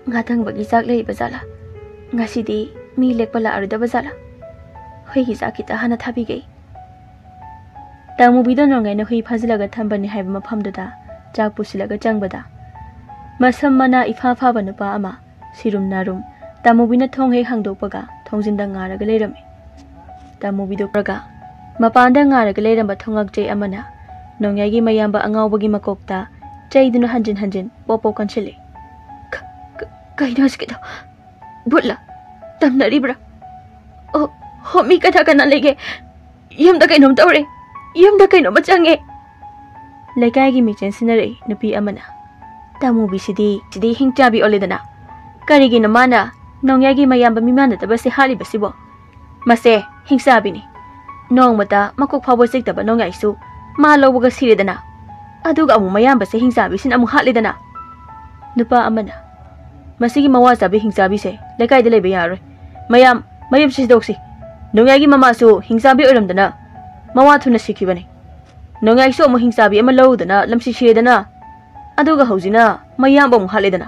ꯉꯥꯇꯪꯕꯒꯤ ꯆꯥꯛ ꯂꯩꯕ ꯖꯥꯠꯂꯥ? ꯉꯁꯤꯗꯤ ꯃꯤ ꯂꯦꯛꯄ ꯂꯥꯛꯑꯔꯣꯏꯗꯕ ꯖꯥꯠꯂꯥ? ꯍꯨꯏꯒꯤ ꯆꯥꯛ ꯈꯤꯇ ꯍꯥꯟꯅ ꯊꯥꯕꯤꯒꯦ꯫ ꯇꯥꯃꯨꯕꯤꯗꯣ ꯅꯣꯡꯉꯥꯏꯅ ꯍꯨꯏ ꯐꯥꯖꯤꯜꯂꯒ ꯊꯝꯕꯅꯤ ꯍꯥꯏꯕ ꯃꯐꯝꯗꯨꯗ ꯆꯥꯛ ꯄꯨꯁꯤꯜꯂꯒ ꯆꯪꯕꯗ, ꯃꯁꯝ ꯃꯅꯥ ꯏꯐꯥ ꯐꯥꯕ ꯅꯨꯄꯥ ꯑꯃ ꯁꯤꯔꯨꯝ ꯅꯥꯔꯨꯝ ꯇꯥꯃꯨꯕꯤꯅ ꯊꯣꯡ ꯍꯦꯛ ꯍꯥꯡꯗꯣꯛꯄꯒ ꯊꯣꯡꯖꯤꯟꯗ ꯉꯥꯔꯒ ꯂꯩꯔꯝꯃꯤ꯫ ꯇꯥꯃꯨꯕꯤꯗꯣ ꯄꯨꯔꯒ ꯃꯄꯥꯟꯗ ꯉꯥꯔꯒ ꯂꯩꯔꯝꯕ ꯊꯣꯡꯉꯛꯆꯩ ꯑꯃꯅ ꯅꯣꯡꯌꯥꯏꯒꯤ ꯃꯌꯥꯝꯕ ꯑꯉꯥꯎꯕꯒꯤ ꯃꯀꯣꯛꯇ ꯆꯩꯗꯨꯅ ꯍꯟꯖꯤꯟ ꯍꯟꯖꯤꯟ ꯄꯣꯞ ꯄꯣꯞ ꯀꯟꯁꯤꯜꯂꯤ꯫ "ꯀ-, ꯀ-, ꯀꯩꯅꯣ ꯍꯧꯖꯤꯛꯀꯤꯗꯣ? ꯚꯨꯠꯂ? ꯇꯝꯅꯔꯤꯕ꯭ꯔꯥ? ꯑꯣ, ꯍꯣ, ꯃꯤ ꯀꯅꯥ ꯀꯅꯥ ꯂꯩꯒꯦ? ꯌꯨꯝꯗ ꯀꯩꯅꯣꯝ ꯇꯧꯔꯦ꯫ ꯌꯨꯝꯗ ꯀꯩꯅꯣꯝꯃ ꯆꯪꯉꯦ꯫" ꯂꯩꯀꯥꯏꯒꯤ ꯃꯤꯆꯦꯟ ꯁꯤꯟꯅꯔꯛꯏ ꯅꯨꯄꯤ ꯑꯃꯅ꯫ "ꯇꯥꯃꯨꯕꯤꯁꯤꯗꯤ, ꯁꯤꯗꯤ ꯍꯤꯡꯆꯥꯕꯤ ꯑꯣꯜꯂꯦꯗꯅ꯫ ꯀꯔꯤꯒꯤꯅꯣ ꯃꯥꯅ ꯅꯣꯡꯌꯥꯏꯒꯤ ꯃꯌꯥꯝꯕ ꯃꯤꯃꯥꯟꯅꯗꯕꯁꯦ ꯍꯥꯠꯂꯤꯕꯁꯤꯕꯣ? ꯃꯁꯦ ꯍꯤꯡꯆꯥꯕꯤꯅꯤ꯫ ꯅꯣꯡꯃꯇ ꯃꯀꯣꯛ ꯐꯥꯎꯕ ꯆꯤꯛꯇꯕ ꯅꯣꯡꯌꯥꯏꯁꯨ ꯃꯥ ꯂꯧꯕꯒ ꯁꯤꯔꯦꯗꯅ꯫ ꯑꯗꯨꯒ ꯑꯃꯨꯛ ꯃꯌꯥꯝꯕꯁꯦ ꯍꯤꯡꯆꯥꯕꯤꯁꯤꯅ ꯑꯃꯨꯛ ꯍꯥꯠꯂꯦꯗꯅ꯫" ꯅꯨꯄꯥ ꯑꯃꯅ, "ꯃꯁꯤꯒꯤ ꯃꯋꯥ ꯆꯥꯕꯤ ꯍꯤꯡꯆꯥꯕꯤꯁꯦ ꯂꯩꯀꯥꯏꯗ ꯂꯩꯕ ꯌꯥꯔꯔꯣꯏ꯫ ꯃꯌꯥꯝ, ꯃꯌꯨꯝꯁꯤ ꯁꯤꯗꯣꯛꯁꯤ꯫ ꯅꯣꯡꯌꯥꯏꯒꯤ ꯃꯃꯥꯁꯨ ꯍꯤꯡꯆꯥꯕꯤ ꯑꯣꯏꯔꯝꯗꯅ ꯃꯋꯥ ꯊꯨꯅ ꯁꯤꯈꯤꯕꯅꯤ꯫ ꯅꯣꯡꯌꯥꯏꯁꯨ ꯑꯃꯨꯛ ꯍꯤꯡꯆꯥꯕꯤ ꯑꯃ ꯂꯧꯔꯨꯗꯅ ꯂꯝꯁꯤ ꯁꯤꯔꯦꯗꯅ꯫ ꯑꯗꯨꯒ ꯍꯧꯖꯤꯛꯅ ꯃꯌꯥꯝꯕ ꯑꯃꯨꯛ ꯍꯥꯠꯂꯦꯗꯅ꯫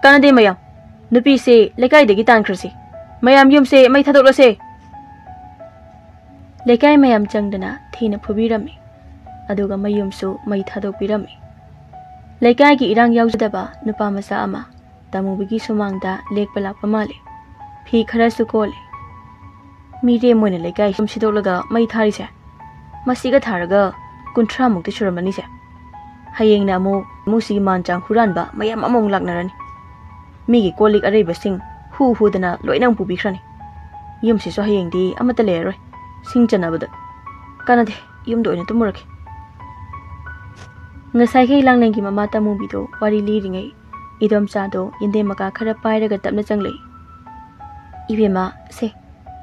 ꯀꯥꯟꯅꯗꯦ ꯃꯌꯥꯝ꯫ ꯅꯨꯄꯤꯁꯦ ꯂꯩꯀꯥꯏꯗꯒꯤ ꯇꯥꯟꯈ꯭ꯔꯁꯤ꯫ ꯃꯌꯥꯝ ꯌꯨꯝꯁꯦ ꯃꯩ ꯊꯥꯗꯣꯛꯂꯁꯦ꯫" ꯂꯩꯀꯥꯏ ꯃꯌꯥꯝ ꯆꯪꯗꯅ ꯊꯤꯅ ꯐꯨꯕꯤꯔꯝꯃꯤ꯫ ꯑꯗꯨꯒ ꯃꯌꯨꯝꯁꯨ ꯃꯩ ꯊꯥꯗꯣꯛꯄꯤꯔꯝꯃꯤ꯫ ꯂꯩꯀꯥꯏꯒꯤ ꯏꯔꯥꯡ ꯌꯥꯎꯖꯗꯕ ꯅꯨꯄꯥ ꯃꯆꯥ ꯑꯃ ꯇꯥꯃꯨꯕꯤꯒꯤ ꯁꯨꯃꯥꯡꯗ ꯂꯦꯛꯄ ꯂꯥꯛꯄ ꯃꯥꯜꯂꯤ꯫ ꯐꯤ ꯈꯔꯁꯨ ꯀꯣꯜꯂꯤ꯫ "ꯃꯤꯔꯦꯝ ꯑꯣꯏꯅ ꯂꯩꯀꯥꯏ ꯁꯨꯝ ꯁꯤꯗꯣꯛꯂꯒ ꯃꯩ ꯊꯥꯔꯤꯁꯦ? ꯃꯁꯤꯒ ꯊꯥꯔꯒ ꯀꯨꯟꯊ꯭ꯔꯥꯃꯨꯛꯇꯤ ꯁꯨꯔꯝꯃꯅꯤꯁꯦ꯫ ꯍꯌꯦꯡꯅ ꯑꯃꯨꯛ ꯏꯃꯨꯡꯁꯤꯒꯤ ꯃꯥꯟ ꯆꯥꯡ ꯍꯨꯔꯥꯟꯕ ꯃꯌꯥꯝ ꯑꯃꯃꯨꯛ ꯂꯥꯛꯅꯔꯅꯤ꯫ ꯃꯤꯒꯤ ꯀꯣꯜ ꯂꯤꯛ ꯑꯔꯩꯕꯁꯤꯡ ꯍꯨ ꯍꯨꯗꯅ ꯂꯣꯏꯅ ꯑꯃꯨꯛ ꯄꯨꯕꯤꯈ꯭ꯔꯅꯤ꯫ ꯌꯨꯝꯁꯤꯁꯨ ꯍꯌꯦꯡꯗꯤ ꯑꯃꯠꯇ ꯂꯩꯔꯔꯣꯏ꯫ ꯁꯤꯡ ꯆꯟꯅꯕꯗ꯫ ꯀꯥꯟꯅꯗꯦ, ꯌꯨꯝꯗ ꯑꯣꯏꯅ ꯇꯨꯝꯃꯨꯔꯒꯦ꯫" ꯉꯁꯥꯏꯈꯩ ꯂꯥꯡꯂꯦꯟꯒꯤ ꯃꯃꯥ ꯇꯥꯃꯨꯕꯤꯗꯣ ꯋꯥꯔꯤ ꯂꯤꯔꯤꯉꯩ, ꯏꯗꯣꯝꯆꯥꯗꯣ ꯌꯦꯟꯗꯦꯝ ꯃꯀꯥ ꯈꯔ ꯄꯥꯏꯔꯒ ꯇꯞꯅ ꯆꯪꯂꯛꯏ꯫ "ꯏꯕꯦꯝꯃ, ꯁꯦ,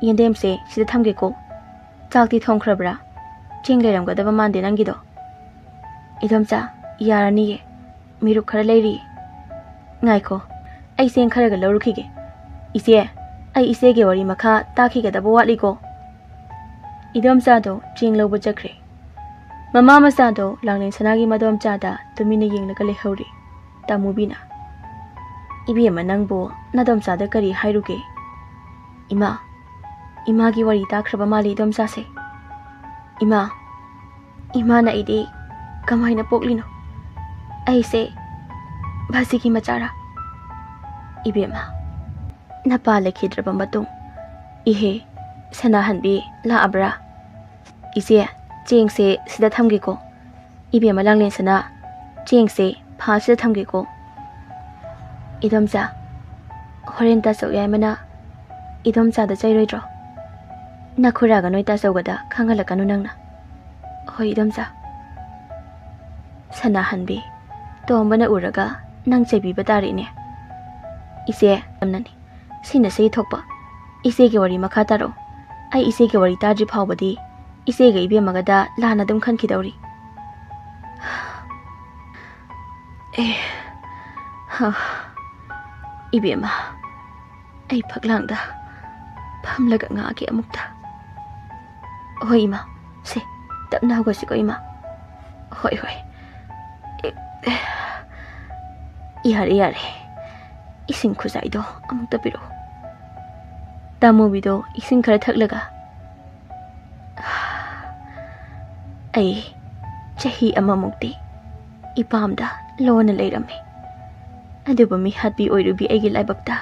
ꯌꯦꯟꯗꯦꯝꯁꯦ ꯁꯤꯗ ꯊꯝꯒꯦꯀꯣ꯫ ꯆꯥꯛꯇꯤ ꯊꯣꯡꯈ꯭ꯔꯕ꯭ꯔꯥ? ꯆꯦꯡ ꯂꯩꯔꯝꯒꯗꯕ ꯃꯥꯟꯗꯦ ꯅꯪꯒꯤꯗꯣ꯫" "ꯏꯗꯣꯝꯆꯥ, ꯌꯥꯔꯅꯤꯌꯦ꯫ ꯃꯤꯔꯨꯛ ꯈꯔ ꯂꯩꯔꯤꯌꯦ꯫" "ꯉꯥꯏꯈꯣ, ꯑꯩ ꯆꯦꯡ ꯈꯔꯒ ꯂꯧꯔꯨꯈꯤꯒꯦ꯫ ꯏꯆꯦ, ꯑꯩ ꯏꯆꯦꯒꯤ ꯋꯥꯔꯤ ꯃꯈꯥ ꯇꯥꯈꯤꯒꯗꯕ ꯋꯥꯠꯂꯤꯀꯣ꯫" ꯏꯗꯣꯝꯆꯥꯗꯣ ꯆꯦꯡ ꯂꯧꯕ ꯆꯠꯈ꯭ꯔꯦ꯫ ꯃꯃꯥ ꯃꯆꯥꯗꯣ ꯂꯥꯡꯂꯦꯟ ꯁꯅꯥꯒꯤ ꯃꯗꯣꯝꯆꯥꯗ ꯇꯨꯃꯤꯟꯅ ꯌꯦꯡꯂꯒ ꯂꯩꯍꯧꯔꯤ꯫ ꯇꯥꯃꯨꯕꯤꯅ, "ꯏꯕꯦꯝꯃ, ꯅꯪꯕꯨ ꯅꯗꯣꯝꯆꯥꯗ ꯀꯔꯤ ꯍꯥꯏꯔꯨꯒꯦ?" "ꯏꯃꯥ, ꯏꯃꯥꯒꯤ ꯋꯥꯔꯤ ꯇꯥꯈ꯭ꯔꯕ ꯃꯥꯜꯂꯤ ꯏꯗꯣꯝꯆꯥꯁꯦ꯫ ꯏꯃꯥ, ꯏꯃꯥꯅ ꯑꯩꯗꯤ ꯀꯃꯥꯏꯅ ꯄꯣꯛꯂꯤꯅꯣ? ꯑꯩꯁꯦ ꯚꯥꯖꯤꯒꯤ ꯃꯆꯥꯔꯥ?" "ꯏꯕꯦꯝꯃ, ꯅꯄꯥ ꯂꯩꯈꯤꯗ꯭ꯔꯕ ꯃꯇꯨꯡ, ꯏꯍꯦ, ꯁꯅꯥꯍꯟꯕꯤ ꯂꯥꯛꯑꯕ꯭ꯔꯥ?" "ꯏꯆꯦ, ꯆꯦꯡꯁꯦ ꯁꯤꯗ ꯊꯝꯒꯦꯀꯣ꯫ ꯏꯕꯦꯝꯃ ꯂꯥꯡꯂꯦꯟ ꯁꯅꯥ, ꯆꯦꯡꯁꯦ ꯐꯥꯜꯁꯤꯗ ꯊꯝꯒꯦꯀꯣ꯫" "ꯏꯗꯣꯝꯆꯥ, ꯍꯣꯔꯦꯟ ꯇꯥꯆꯧ ꯌꯥꯏꯃꯅ ꯏꯗꯣꯝꯆꯥꯗ ꯆꯩꯔꯣꯏꯗ꯭ꯔꯣ? ꯅꯈꯨꯔꯥꯒ ꯅꯣꯏ ꯇꯥꯆꯧꯒꯗ ꯈꯪꯍꯜꯂꯛꯀꯅꯨ ꯅꯪꯅ꯫" "ꯍꯣꯏ ꯏꯗꯣꯝꯆꯥ꯫" "ꯁꯅꯥꯍꯟꯕꯤ, ꯇꯣꯝꯕꯅ ꯎꯔꯒ ꯅꯪ ꯆꯩꯕꯤꯕ ꯇꯥꯔꯦꯅꯦ꯫" "ꯏꯆꯦ, ꯌꯥꯝꯅꯅꯤ꯫ ꯁꯤꯅ ꯁꯤ ꯊꯣꯛꯄ꯫ ꯏꯆꯦꯒꯤ ꯋꯥꯔꯤ ꯃꯈꯥ ꯇꯥꯔꯛꯑꯣ꯫ ꯑꯩ ꯏꯆꯦꯒꯤ ꯋꯥꯔꯤ ꯇꯥꯗ꯭ꯔꯤ ꯐꯥꯎꯕꯗꯤ ꯏꯆꯦꯒ ꯏꯕꯦꯝꯃꯒꯗ ꯂꯥꯟꯅ ꯑꯗꯨꯝ ꯈꯟꯈꯤꯗꯧꯔꯤ꯫" "ꯑꯦ, ꯍ, ꯏꯕꯦꯝꯃ, ꯑꯩ ꯐꯛꯂꯥꯡꯗ ꯐꯝꯂꯒ ꯉꯥꯒꯦ ꯑꯃꯨꯛꯇ꯫" "ꯍꯣꯏ ꯏꯃꯥ, ꯁꯦ, ꯇꯞꯅ ꯍꯧꯒꯠꯁꯤꯀꯣ ꯏꯃꯥ꯫" "ꯍꯣꯏ, ꯍꯣꯏ꯫ ꯑꯦ, ꯑꯦ, ꯌꯥꯔꯦ, ꯌꯥꯔꯦ꯫ ꯏꯁꯤꯡ ꯈꯨꯖꯥꯏꯗꯣ ꯑꯃꯨꯛꯇ ꯄꯤꯔꯛꯑꯣ꯫" ꯇꯥꯃꯨꯕꯤꯗꯣ ꯏꯁꯤꯡ ꯈꯔ ꯊꯛꯂꯒ, "ꯑꯩ ꯆꯍꯤ ꯑꯃꯃꯨꯛꯇꯤ ꯏꯄꯥꯝꯗ ꯂꯣꯟꯅ ꯂꯩꯔꯝꯃꯤ꯫ ꯑꯗꯨꯕꯨ ꯃꯤꯍꯥꯠꯄꯤ ꯑꯣꯏꯔꯨꯕꯤ ꯑꯩꯒꯤ ꯂꯥꯏꯕꯛꯇ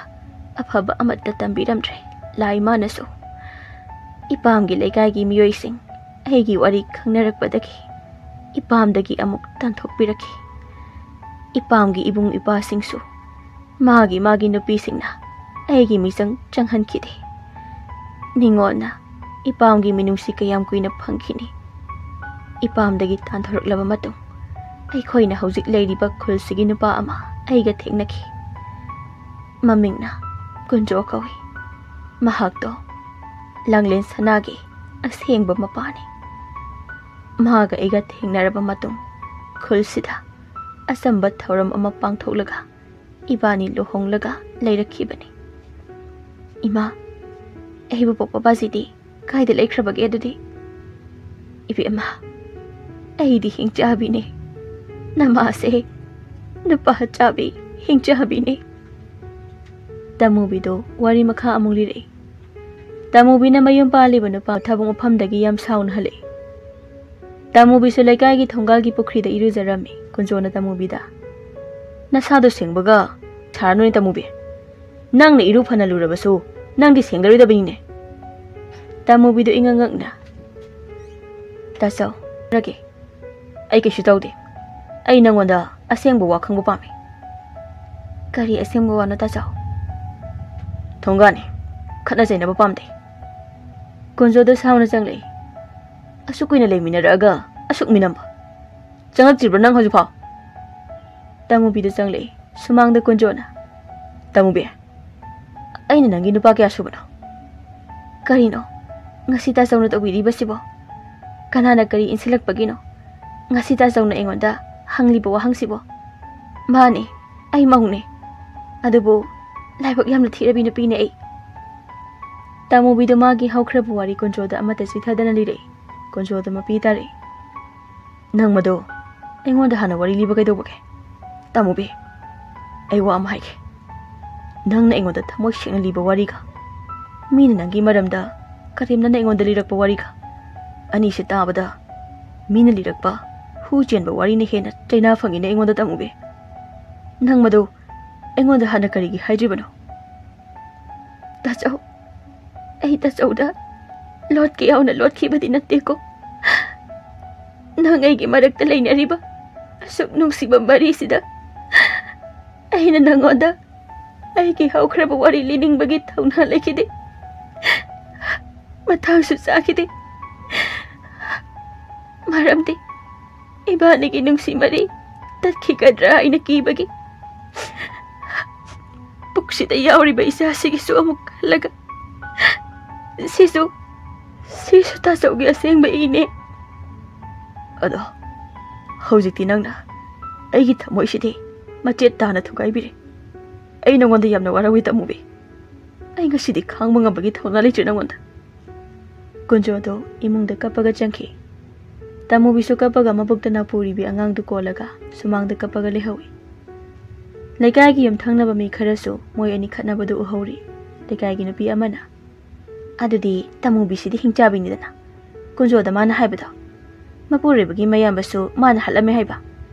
ꯑꯐꯕ ꯑꯃꯠꯇ ꯇꯝꯕꯤꯔꯝꯗ꯭ꯔꯦ ꯂꯥꯏ ꯃꯥꯅꯁꯨ꯫ ꯏꯄꯥꯝꯒꯤ ꯂꯩꯀꯥꯏꯒꯤ ꯃꯤꯑꯣꯏꯁꯤꯡ ꯑꯩꯒꯤ ꯋꯥꯔꯤ ꯈꯪꯅꯔꯛꯄꯗꯒꯤ ꯏꯄꯥꯝꯗꯒꯤ ꯑꯃꯨꯛ ꯇꯥꯟꯊꯣꯛꯄꯤꯔꯛꯈꯤ꯫ ꯏꯄꯥꯝꯒꯤ ꯏꯕꯨꯡ ꯏꯄ꯭ꯋꯥꯁꯤꯡꯁꯨ ꯃꯥꯒꯤ ꯃꯥꯒꯤ ꯅꯨꯄꯤꯁꯤꯡꯅ ꯑꯩꯒꯤ ꯃꯤꯆꯪ ꯆꯪꯍꯟꯈꯤꯗꯦ꯫ ꯅꯤꯉꯣꯜꯅ ꯏꯄꯥꯝꯒꯤ ꯃꯤꯅꯨꯡꯁꯤ ꯀꯌꯥꯝ ꯀꯨꯏꯅ ꯐꯪꯈꯤꯅꯤ? ꯏꯄꯥꯝꯗꯒꯤ ꯇꯥꯟꯊꯣꯔꯛꯂꯕ ꯃꯇꯨꯡ, ꯑꯩꯈꯣꯏꯅ ꯍꯧꯖꯤꯛ ꯂꯩꯔꯤꯕ ꯈꯨꯜꯁꯤꯒꯤ ꯅꯨꯄꯥ ꯑꯃ ꯑꯩꯒ ꯊꯦꯡꯅꯈꯤ꯫ ꯃꯃꯤꯡꯅ ꯀꯨꯟꯖꯣ ꯀꯧꯏ꯫ ꯃꯍꯥꯛꯇꯣ ꯂꯥꯡꯂꯦꯟ ꯁꯅꯥꯒꯤ ꯑꯁꯦꯡꯕ ꯃꯄꯥꯅꯤ꯫ ꯃꯍꯥꯛꯒ ꯑꯩꯒ ꯊꯦꯡꯅꯔꯕ ꯃꯇꯨꯡ, ꯈꯨꯜꯁꯤꯗ ꯑꯆꯝꯕ ꯊꯧꯔꯝ ꯑꯃ ꯄꯥꯡꯊꯣꯛꯂꯒ ꯏꯕꯥꯅꯤ ꯂꯨꯍꯣꯡꯂꯒ ꯂꯩꯔꯛꯈꯤꯕꯅꯤ꯫" "ꯏꯃꯥ, ꯑꯩꯕꯨ ꯄꯣꯛꯄ ꯕꯥꯖꯤꯗꯤ ꯀꯥꯏꯗ ꯂꯩꯈ꯭ꯔꯕꯒꯦ ꯑꯗꯨꯗꯤ?" "ꯏꯕꯦꯝꯃ, ꯑꯩꯗꯤ ꯍꯤꯡꯆꯥꯕꯤꯅꯦ꯫ ꯅꯃꯥꯁꯦ ꯅꯨꯄꯥ ꯆꯥꯕꯤ ꯍꯤꯡꯆꯥꯕꯤꯅꯦ꯫ ꯇꯥꯃꯨꯕꯤꯗꯣ ꯋꯥꯔꯤ ꯃꯈꯥ ꯑꯃꯨꯛ ꯂꯤꯔꯛꯏ꯫ ꯇꯥꯃꯨꯕꯤꯅ ꯃꯌꯨꯝ ꯄꯥꯜꯂꯤꯕ ꯅꯨꯄꯥ ꯊꯕꯛ ꯃꯐꯝꯗꯒꯤ ꯌꯥꯝ ꯁꯥꯎꯅ ꯍꯜꯂꯛꯏ꯫ ꯇꯥꯃꯨꯕꯤꯁꯨ ꯂꯩꯀꯥꯏꯒꯤ ꯊꯣꯡꯒꯥꯜꯒꯤ ꯄꯨꯈ꯭ꯔꯤꯗ ꯏꯔꯨꯖꯔꯝꯃꯤ꯫ ꯀꯨꯟꯖꯣꯅ ꯇꯥꯃꯨꯕꯤꯗ, "ꯅꯁꯥꯗꯣ ꯁꯦꯡꯕꯒ ꯁꯥꯔꯅꯨꯅꯦ ꯇꯥꯃꯨꯕꯤ꯫ ꯅꯪꯅ ꯏꯔꯨ ꯐꯅ ꯂꯨꯔꯕꯁꯨ ꯅꯪꯗꯤ ꯁꯦꯡꯂꯔꯣꯏꯗꯕꯅꯤꯅꯦ꯫" ꯇꯥꯃꯨꯕꯤꯗꯣ ꯏꯉꯛ ꯉꯛꯅ, "ꯇꯥꯆꯧ, ꯔꯒꯦ, ꯑꯩ ꯀꯩꯁꯨ ꯇꯧꯗꯦ꯫ ꯑꯩ ꯅꯪꯉꯣꯟꯗ ꯑꯁꯦꯡꯕ ꯋꯥ ꯈꯪꯕ ꯄꯥꯝꯃꯤ꯫" "ꯀꯔꯤ ꯑꯁꯦꯡꯕ ꯋꯥꯅꯣ ꯇꯥꯆꯧ?" "ꯊꯣꯡꯒꯥꯅꯤ꯫ ꯈꯠꯅ ꯆꯩꯅꯕ ꯄꯥꯝꯗꯦ꯫" ꯀꯨꯟꯖꯣꯗꯣ ꯁꯥꯎꯅ ꯆꯪꯂꯛꯏ꯫ "ꯑꯁꯨꯛ ꯀꯨꯏꯅ ꯂꯩꯃꯤꯟꯅꯔꯛꯑꯒ ꯑꯁꯨꯛ ꯃꯤꯅꯝꯕ ꯆꯪꯂꯛꯇ꯭ꯔꯤꯕ꯭ꯔꯣ ꯅꯪ ꯍꯧꯖꯤꯛꯐꯥꯎ?" ꯇꯥꯃꯨꯕꯤꯗꯣ ꯆꯪꯂꯛꯏ꯫ ꯁꯨꯃꯥꯡꯗ ꯀꯨꯟꯖꯣꯅ, "ꯇꯥꯃꯨꯕꯤ, ꯑꯩꯅ ꯅꯪꯒꯤ ꯅꯨꯄꯥ ꯀꯌꯥ ꯁꯨꯕꯅꯣ?" "ꯀꯔꯤꯅꯣ ꯉꯁꯤ ꯇꯥꯆꯧꯅ ꯇꯧꯕꯤꯔꯤꯕꯁꯤꯕꯣ? ꯀꯅꯥꯅ ꯀꯔꯤ ꯏꯟꯁꯤꯜꯂꯛꯄꯒꯤꯅꯣ ꯉꯁꯤ ꯇꯥꯆꯧꯅ ꯑꯩꯉꯣꯟꯗ ꯍꯪꯂꯤꯕ ꯋꯥꯍꯪꯁꯤꯕꯣ? ꯃꯥꯅꯦ, ꯑꯩ ꯃꯧꯅꯦ, ꯑꯗꯨꯕꯨ ꯂꯥꯏꯕꯛ ꯌꯥꯝꯅ ꯊꯤꯔꯕꯤ ꯅꯨꯄꯤꯅꯦ ꯑꯩ꯫" ꯇꯥꯃꯨꯕꯤꯗꯣ ꯃꯥꯒꯤ ꯍꯧꯈ꯭ꯔꯕ ꯋꯥꯔꯤ ꯀꯨꯟꯖꯣꯗ ꯑꯃꯠꯇ ꯆꯤꯊꯗꯅ ꯂꯤꯔꯛꯏ꯫ ꯀꯨꯟꯖꯣꯗ ꯃꯄꯤ ꯇꯥꯔꯛꯏ꯫ "ꯅꯪ ꯃꯗꯣ ꯑꯩꯉꯣꯟꯗ ꯍꯥꯟꯅ ꯋꯥꯔꯤ ꯂꯤꯕ ꯀꯩꯗꯧꯕꯒꯦ? ꯇꯥꯃꯨꯕꯤ, ꯑꯩ ꯋꯥ ꯑꯃ ꯍꯥꯏꯒꯦ꯫ ꯅꯪꯅ ꯑꯩꯉꯣꯟꯗ ꯊꯃꯣꯏ ꯁꯦꯡꯅ ꯂꯤꯕ ꯋꯥꯔꯤꯒ ꯃꯤꯅ ꯅꯪꯒꯤ ꯃꯔꯝꯗ ꯀꯔꯦꯝꯅꯅ ꯑꯩꯉꯣꯟꯗ ꯂꯤꯔꯛꯄ ꯋꯥꯔꯤꯒ ꯑꯅꯤꯁꯤ ꯇꯥꯕꯗ ꯃꯤꯅ ꯂꯤꯔꯛꯄ ꯍꯨ ꯆꯦꯟꯕ ꯋꯥꯔꯤꯅ ꯍꯦꯟꯅ ꯆꯩꯅꯥ ꯐꯪꯉꯤꯅꯦ ꯑꯩꯉꯣꯟꯗ ꯇꯥꯃꯨꯕꯤ꯫ ꯅꯪ ꯃꯗꯣ ꯑꯩꯉꯣꯟꯗ ꯍꯥꯟꯅ ꯀꯔꯤꯒꯤ ꯍꯥꯏꯗ꯭ꯔꯤꯕꯅꯣ?" "ꯇꯥꯆꯧ, ꯑꯩ ꯇꯥꯆꯧꯗ ꯂꯣꯠꯀꯦ ꯌꯥꯎꯅ ꯂꯣꯠꯈꯤꯕꯗꯤ ꯅꯠꯇꯦꯀꯣ꯫ ꯅꯪ ꯑꯩꯒꯤ ꯃꯔꯛꯇ ꯂꯩꯅꯔꯤꯕ ꯑꯁꯨꯛ ꯅꯨꯡꯁꯤꯕ ꯃꯔꯤꯁꯤꯗ ꯑꯩꯅ ꯅꯪꯉꯣꯟꯗ ꯑꯩꯒꯤ ꯍꯧꯈ꯭ꯔꯕ ꯋꯥꯔꯤ ꯂꯤꯅꯤꯡꯕꯒꯤ ꯊꯧꯅꯥ ꯂꯩꯈꯤꯗꯦ꯫ ꯃꯇꯥꯡꯁꯨ ꯆꯥꯈꯤꯗꯦ꯫ ꯃꯔꯝꯗꯤ ꯏꯕꯥꯅꯤꯒꯤ ꯅꯨꯡꯁꯤ ꯃꯔꯤ ꯇꯠꯈꯤꯒꯗ꯭ꯔꯥ ꯍꯥꯏꯅ ꯀꯤꯕꯒꯤ꯫ ꯄꯨꯛꯁꯤꯗ ꯌꯥꯎꯔꯤꯕ ꯏꯆꯥꯁꯤꯒꯤꯁꯨ ꯑꯃꯨꯛ ꯈꯜꯂꯒ꯫ ꯁꯤꯁꯨ, ꯁꯤꯁꯨ ꯇꯥꯆꯧꯒꯤ ꯑꯁꯦꯡꯕ ꯏꯅꯦ꯫ ꯑꯗꯣ ꯍꯧꯖꯤꯛꯇꯤ ꯅꯪꯅ ꯑꯩꯒꯤ ꯊꯃꯣꯏꯁꯤꯗꯤ ꯃꯆꯦꯠ ꯇꯥꯅ ꯊꯨꯒꯥꯏꯕꯤꯔꯦ꯫ ꯑꯩ ꯅꯉꯣꯟꯗ ꯌꯥꯝꯅ ꯋꯥꯔꯧꯏ ꯇꯥꯃꯨꯕꯤ꯫ ꯑꯩ ꯉꯁꯤꯗꯤ ꯈꯥꯡꯕ ꯉꯝꯕꯒꯤ ꯊꯧꯅꯥ ꯂꯩꯇ꯭ꯔꯦ ꯅꯉꯣꯟꯗ꯫" ꯀꯨꯟꯖꯣꯗꯣ ꯏꯃꯨꯡꯗ ꯀꯞꯄꯒ ꯆꯪꯈꯤ꯫ ꯇꯥꯃꯨꯕꯤꯁꯨ ꯀꯞꯄꯒ ꯃꯕꯨꯛꯇꯅ ꯄꯨꯔꯤꯕꯤ ꯑꯉꯥꯡꯗꯨ ꯀꯣꯜꯂꯒ ꯁꯨꯃꯥꯡꯗ ꯀꯞꯄꯒ ꯂꯩꯍꯧꯏ꯫ ꯂꯩꯀꯥꯏꯒꯤ ꯌꯨꯝꯊꯪꯅꯕ ꯃꯤ ꯈꯔꯁꯨ ꯃꯣꯏ ꯑꯅꯤ ꯈꯠꯅꯕꯗꯨ ꯎꯍꯧꯔꯤ꯫ ꯂꯩꯀꯥꯏꯒꯤ ꯅꯨꯄꯤ ꯑꯃꯅ, "ꯑꯗꯨꯗꯤ ꯇꯥꯃꯨꯕꯤꯁꯤꯗꯤ ꯍꯤꯡꯆꯥꯕꯤꯅꯤꯗꯅ, ꯀꯨꯟꯖꯣꯗ ꯃꯥꯅ ꯍꯥꯏꯕꯗꯣ꯫ ꯃꯄꯨꯔꯣꯏꯕꯒꯤ ꯃꯌꯥꯝꯕꯁꯨ ꯃꯥꯅ ꯍꯥꯠꯂꯝꯃꯦ ꯍꯥꯏꯕ꯫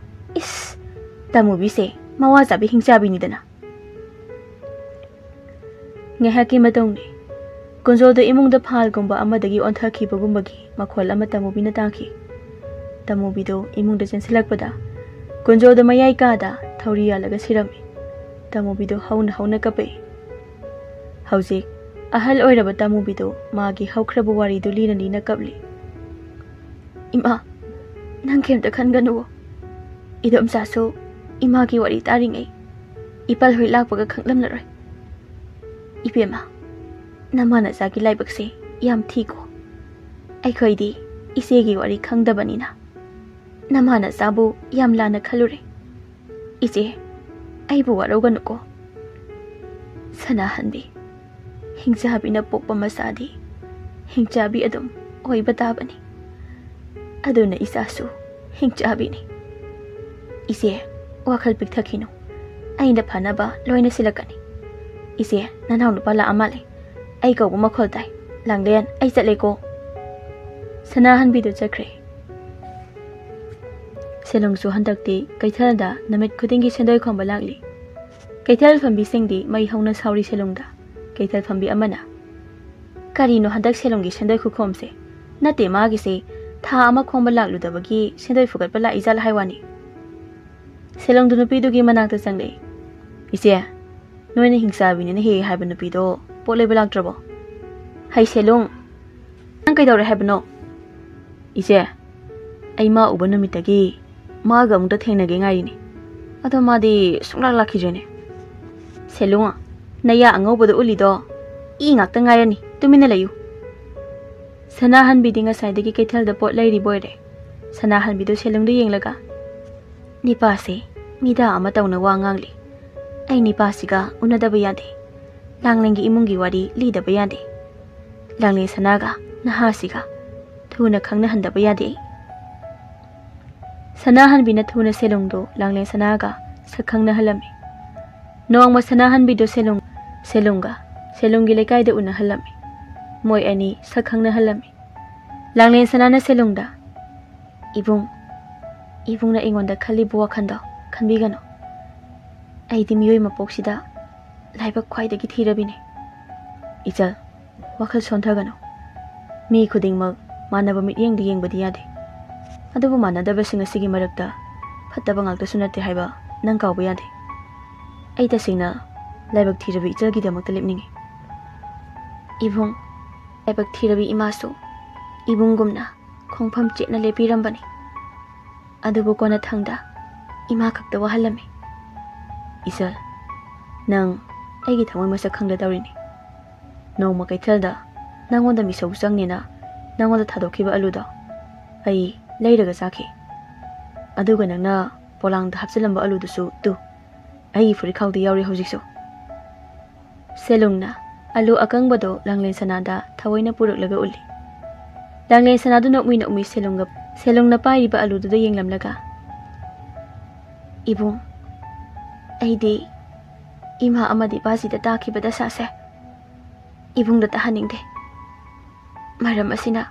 ꯏꯁ, ꯇꯥꯃꯨꯕꯤꯁꯦ ꯃꯋꯥ ꯆꯥꯕꯤ ꯍꯤꯡꯆꯥꯕꯤꯅꯤꯗꯅ"꯫ ꯉꯥꯏꯍꯥꯛꯀꯤ ꯃꯇꯨꯡꯗꯤ ꯀꯨꯟꯖꯣꯗ ꯏꯃꯨꯡꯗ ꯐꯥꯜꯒꯨꯝꯕ ꯑꯃꯗꯒꯤ ꯑꯣꯟꯊꯈꯤꯕꯒꯨꯝꯕꯒꯤ ꯃꯈꯣꯜ ꯑꯃ ꯇꯥꯃꯨꯕꯤꯅ ꯇꯥꯈꯤ꯫ ꯇꯥꯃꯨꯕꯤꯗꯨ ꯏꯃꯨꯡꯗ ꯆꯦꯟꯁꯤꯜꯂꯛꯄꯗ ꯀꯨꯟꯖꯣꯗ ꯃꯌꯥꯏ ꯀꯥꯗ ꯊꯧꯔꯤ ꯌꯥꯜꯂꯒ ꯁꯤꯔꯝꯃꯤ꯫ ꯇꯥꯃꯨꯕꯤꯗꯨ ꯍꯧꯅ ꯍꯧꯅ ꯀꯞꯄꯛꯏ꯫ ꯍꯧꯖꯤꯛ ꯑꯍꯜ ꯑꯣꯏꯔꯕ ꯇꯥꯃꯨꯕꯤꯗꯨ ꯃꯥꯒꯤ ꯍꯧꯈ꯭ꯔꯕ ꯋꯥꯔꯤꯗꯨ ꯂꯤꯅ ꯂꯤꯅ ꯀꯞꯂꯤ꯫ "ꯏꯃꯥ, ꯅꯪ ꯀꯩꯝꯇ ꯈꯟꯒꯅꯨꯋꯣ꯫ ꯏꯗꯣꯝꯆꯥꯁꯨ ꯏꯃꯥꯒꯤ ꯋꯥꯔꯤ ꯇꯥꯔꯤꯉꯩ ꯏꯄꯜ ꯍꯣꯏ ꯂꯥꯛꯄꯒ ꯈꯪꯂꯝꯂꯔꯣꯏ꯫ ꯏꯕꯦꯝꯃ, ꯅꯃꯥ ꯅꯆꯥꯒꯤ ꯂꯥꯏꯕꯛꯁꯦ ꯌꯥꯝ ꯊꯤꯀꯣ꯫ ꯑꯩꯈꯣꯏꯗꯤ ꯏꯆꯦꯒꯤ ꯋꯥꯔꯤ ꯈꯪꯗꯕꯅꯤꯅ ꯅꯃꯥ ꯅꯆꯥꯕꯨ ꯌꯥꯝ ꯂꯥꯟꯅ ꯈꯜꯂꯨꯔꯦ꯫ ꯏꯆꯦ, ꯑꯩꯕꯨ ꯋꯥꯔꯧꯒꯅꯨꯀꯣ꯫ ꯁꯅꯥꯍꯟꯕꯤ, ꯍꯤꯡꯆꯥꯕꯤꯅ ꯄꯣꯛꯄ ꯃꯆꯥꯗꯤ ꯍꯤꯡꯆꯥꯕꯤ ꯑꯗꯨꯝ ꯑꯣꯏꯕ ꯇꯥꯕꯅꯤ꯫ ꯑꯗꯨꯅ ꯏꯆꯥꯁꯨ ꯍꯤꯡꯆꯥꯕꯤꯅꯤ꯫ ꯏꯆꯦ, ꯋꯥꯈꯜ ꯄꯤꯛꯊꯈꯤꯅꯨ꯫ ꯑꯩꯅ ꯐꯅꯕ ꯂꯣꯏꯅ ꯁꯤꯜꯂꯛꯀꯅꯤ꯫ ꯏꯆꯦ, ꯅꯅꯥꯎ ꯅꯨꯄꯥ ꯂꯥꯛꯑ ꯃꯥꯜꯂꯦ꯫ ꯑꯩ ꯀꯧꯕ ꯃꯈꯣꯜ ꯇꯥꯏ꯫ ꯂꯥꯡꯂꯦꯟ, ꯑꯩ ꯆꯠꯂꯦꯀꯣ"꯫ ꯁꯅꯥꯍꯟꯕꯤꯗꯨ ꯆꯠꯈ꯭ꯔꯦ꯫ ꯁꯦꯂꯨꯡꯁꯨ ꯍꯟꯗꯛꯇꯤ ꯀꯩꯊꯦꯜꯗ ꯅꯨꯃꯤꯠ ꯈꯨꯗꯤꯡꯒꯤ ꯁꯦꯟꯗꯣꯏ ꯈꯣꯝꯕ ꯂꯥꯛꯂꯤ꯫ ꯀꯩꯊꯦꯜ ꯐꯝꯕꯤꯁꯤꯡꯗꯤ ꯃꯩ ꯍꯧꯅ ꯁꯥꯎꯔꯤ ꯁꯦꯂꯨꯡꯗ꯫ ꯀꯩꯊꯦꯜ ꯐꯝꯕꯤ ꯑꯃꯅ, "ꯀꯔꯤꯅꯣ ꯍꯟꯗꯛ ꯁꯦꯂꯨꯡꯒꯤ ꯁꯦꯟꯗꯣꯏ ꯈꯨꯈꯣꯝꯁꯦ? ꯅꯠꯇꯦ, ꯃꯥꯒꯤꯁꯦ ꯊꯥ ꯑꯃ ꯈꯣꯝꯕ ꯂꯥꯛꯂꯨꯗꯕꯒꯤ ꯁꯦꯟꯗꯣꯏ ꯐꯨꯒꯠꯄ ꯂꯥꯛꯏꯖꯥꯠꯂ ꯍꯥꯏ ꯋꯥꯅꯤ"꯫ ꯁꯦꯂꯨꯡꯗꯨ ꯅꯨꯄꯤꯗꯨꯒꯤ ꯃꯅꯥꯛꯇ ꯆꯪꯂꯛꯏ꯫ "ꯏꯆꯦ, ꯅꯣꯏꯅ ꯍꯤꯡꯆꯥꯕꯤꯅꯦꯅ ꯍꯦꯛ ꯍꯥꯏꯕ ꯅꯨꯄꯤꯗꯣ ꯄꯣꯠ ꯂꯩꯕ ꯂꯥꯛꯇ꯭ꯔꯕꯣ?" "ꯍꯩ ꯁꯦꯂꯨꯡ, ꯅꯪ ꯀꯩꯗꯧꯔꯦ ꯍꯥꯏꯕꯅꯣ?" "ꯏꯆꯦ, ꯑꯩ ꯃꯥ ꯎꯕ ꯅꯨꯃꯤꯠꯇꯒꯤ ꯃꯥꯒ ꯑꯃꯨꯛꯇ ꯊꯦꯡꯅꯒꯦ ꯉꯥꯏꯔꯤꯅꯦ꯫ ꯑꯗꯣ ꯃꯥꯗꯤ ꯁꯨꯡꯂꯥꯛ ꯂꯥꯛꯈꯤꯗ꯭ꯔꯦꯅꯦ"꯫ "ꯁꯦꯂꯨꯡ, ꯅꯌꯥ ꯑꯉꯧꯕꯗ ꯎꯠꯂꯤꯗꯣ ꯏ ꯉꯥꯛꯇ ꯉꯥꯏꯔꯅꯤ, ꯇꯨꯃꯤꯟꯅ ꯂꯩꯌꯨ"꯫ ꯁꯅꯥꯍꯟꯕꯤꯗꯤ ꯉꯁꯥꯏꯗꯒꯤ ꯀꯩꯊꯦꯜꯗ ꯄꯣꯠ ꯂꯩꯔꯤꯕ ꯑꯣꯏꯔꯦ꯫ ꯁꯅꯥꯍꯟꯕꯤꯗꯨ ꯁꯦꯂꯨꯡꯗ ꯌꯦꯡꯂꯒ, "ꯅꯤꯄꯥꯁꯦ ꯃꯤꯗꯥ ꯑꯃ ꯇꯧꯅ ꯋꯥ ꯉꯥꯡꯂꯤ꯫ ꯑꯩ ꯅꯤꯄꯥꯁꯤꯒ ꯎꯅꯗꯕ ꯌꯥꯗꯦ꯫ ꯂꯥꯡꯂꯦꯟꯒꯤ ꯏꯃꯨꯡꯒꯤ ꯋꯥꯔꯤ ꯂꯤꯗꯕ ꯌꯥꯗꯦ꯫ ꯂꯥꯡꯂꯦꯟ ꯁꯅꯥꯒ ꯅꯍꯥꯁꯤꯒ ꯊꯨꯅ ꯈꯪꯅꯍꯟꯗꯕ ꯌꯥꯗꯦ ꯑꯩ"꯫ ꯁꯅꯥꯍꯟꯕꯤꯅ ꯊꯨꯅ ꯁꯦꯂꯨꯡꯗꯨ ꯂꯥꯡꯂꯦꯟ ꯁꯅꯥꯒ ꯁꯛ ꯈꯪꯅꯍꯜꯂꯝꯃꯤ꯫ ꯅꯣꯡꯃ ꯁꯅꯥꯍꯟꯕꯤꯗꯨ ꯁꯦꯂꯨꯡ, ꯁꯦꯂꯨꯡꯒ, ꯁꯦꯂꯨꯡꯒꯤ ꯂꯩꯀꯥꯏꯗ ꯎꯅꯍꯜꯂꯝꯃꯤ꯫ ꯃꯣꯏ ꯑꯅꯤ ꯁꯛ ꯈꯪꯅꯍꯜꯂꯝꯃꯤ꯫ ꯂꯥꯡꯂꯦꯟ ꯁꯅꯥꯅ ꯁꯦꯂꯨꯡꯗ, "ꯏꯕꯨꯡ, ꯏꯕꯨꯡꯅ ꯑꯩꯉꯣꯟꯗ ꯈꯜꯂꯤꯕ ꯋꯥꯈꯜꯗꯣ ꯈꯟꯕꯤꯒꯅꯨ꯫ ꯑꯩꯗꯤ ꯃꯤꯑꯣꯏ ꯃꯄꯣꯛꯁꯤꯗ ꯂꯥꯏꯕꯛ ꯈ꯭ꯋꯥꯏꯗꯒꯤ ꯊꯤꯔꯕꯤꯅꯤ꯫ ꯏꯆꯜ, ꯋꯥꯈꯜ ꯁꯣꯟꯊꯒꯅꯨ꯫ ꯃꯤ ꯈꯨꯗꯤꯡꯃꯛ ꯃꯥꯟꯅꯕ ꯃꯤꯠꯌꯦꯡꯗ ꯌꯦꯡꯕꯗꯤ ꯌꯥꯗꯦ꯫ ꯑꯗꯨꯕꯨ ꯃꯥꯟꯅꯗꯕꯁꯤꯡ ꯑꯁꯤꯒꯤ ꯃꯔꯛꯇ ꯐꯠꯇꯕ ꯉꯥꯛꯇꯁꯨ ꯅꯠꯇꯦ ꯍꯥꯏꯕ ꯅꯪ ꯀꯥꯎꯕ ꯌꯥꯗꯦ꯫ ꯑꯩ ꯇꯁꯦꯡꯅ ꯂꯥꯏꯕꯛ ꯊꯤꯔꯕꯤ ꯏꯆꯜꯒꯤꯗꯃꯛꯇ ꯂꯦꯞꯅꯤꯡꯏ꯫" "ꯏꯕꯨꯡ, ꯂꯥꯏꯕꯛ ꯊꯤꯔꯕꯤ ꯏꯃꯥꯁꯨ ꯏꯕꯨꯡꯒꯨꯝꯅ ꯈꯣꯡꯐꯝ ꯆꯦꯠꯅ ꯂꯦꯞꯄꯤꯔꯝꯕꯅꯤ꯫ ꯑꯗꯨꯕꯨ ꯀꯣꯟꯅꯊꯪꯗ ꯏꯃꯥ ꯈꯛꯇ ꯋꯥꯍꯜꯂꯝꯃꯤ꯫" "ꯏꯆꯜ, ꯅꯪ ꯑꯩꯒꯤ ꯊꯃꯣꯏ ꯃꯁꯛ ꯈꯪꯗ ꯇꯧꯔꯤꯅꯤ꯫ ꯅꯣꯡꯃ ꯀꯩꯊꯦꯜꯗ ꯅꯪꯉꯣꯟꯗ ꯃꯤꯁꯧ ꯆꯪꯅꯦꯅ ꯅꯪꯉꯣꯟꯗ ꯊꯥꯗꯣꯛꯈꯤꯕ ꯑꯂꯨꯗꯣ ꯑꯩ ꯂꯩꯔꯒ ꯆꯥꯈꯤ꯫ ꯑꯗꯨꯒ ꯅꯪꯅ ꯄꯣꯂꯥꯡꯗ ꯍꯥꯞꯆꯤꯜꯂꯝꯕ ꯑꯂꯨꯗꯨꯁꯨ ꯇꯨ, ꯑꯩꯒꯤ ꯐꯨꯔꯤꯠꯈꯥꯎꯗ ꯌꯥꯎꯔꯤ ꯍꯧꯖꯤꯛꯁꯨ꯫" ꯁꯦꯂꯨꯡꯅ ꯑꯂꯨ ꯑꯀꯪꯕꯗꯣ ꯂꯥꯡꯂꯦꯟ ꯁꯅꯥꯗ ꯊꯑꯣꯏꯅ ꯄꯨꯔꯛꯂꯒ ꯎꯠꯂꯤ꯫ ꯂꯥꯡꯂꯦꯟ ꯁꯅꯥꯗꯨ ꯅꯣꯛꯃꯤ ꯅꯣꯛꯃꯤ ꯁꯦꯂꯨꯡꯒ, ꯁꯦꯂꯨꯡꯅ ꯄꯥꯏꯔꯤꯕ ꯑꯂꯨꯗꯨꯗ ꯌꯦꯡꯂꯝꯂꯒ, "ꯏꯕꯨꯡ, ꯑꯩꯗꯤ ꯏꯃꯥ ꯑꯃꯗꯤ ꯏꯄꯥꯁꯤꯗ ꯇꯥꯈꯤꯕ ꯗꯁꯥꯁꯦ ꯏꯕꯨꯡꯗ ꯇꯥꯍꯟꯅꯤꯡꯗꯦ꯫ ꯃꯔꯝ ꯑꯁꯤꯅ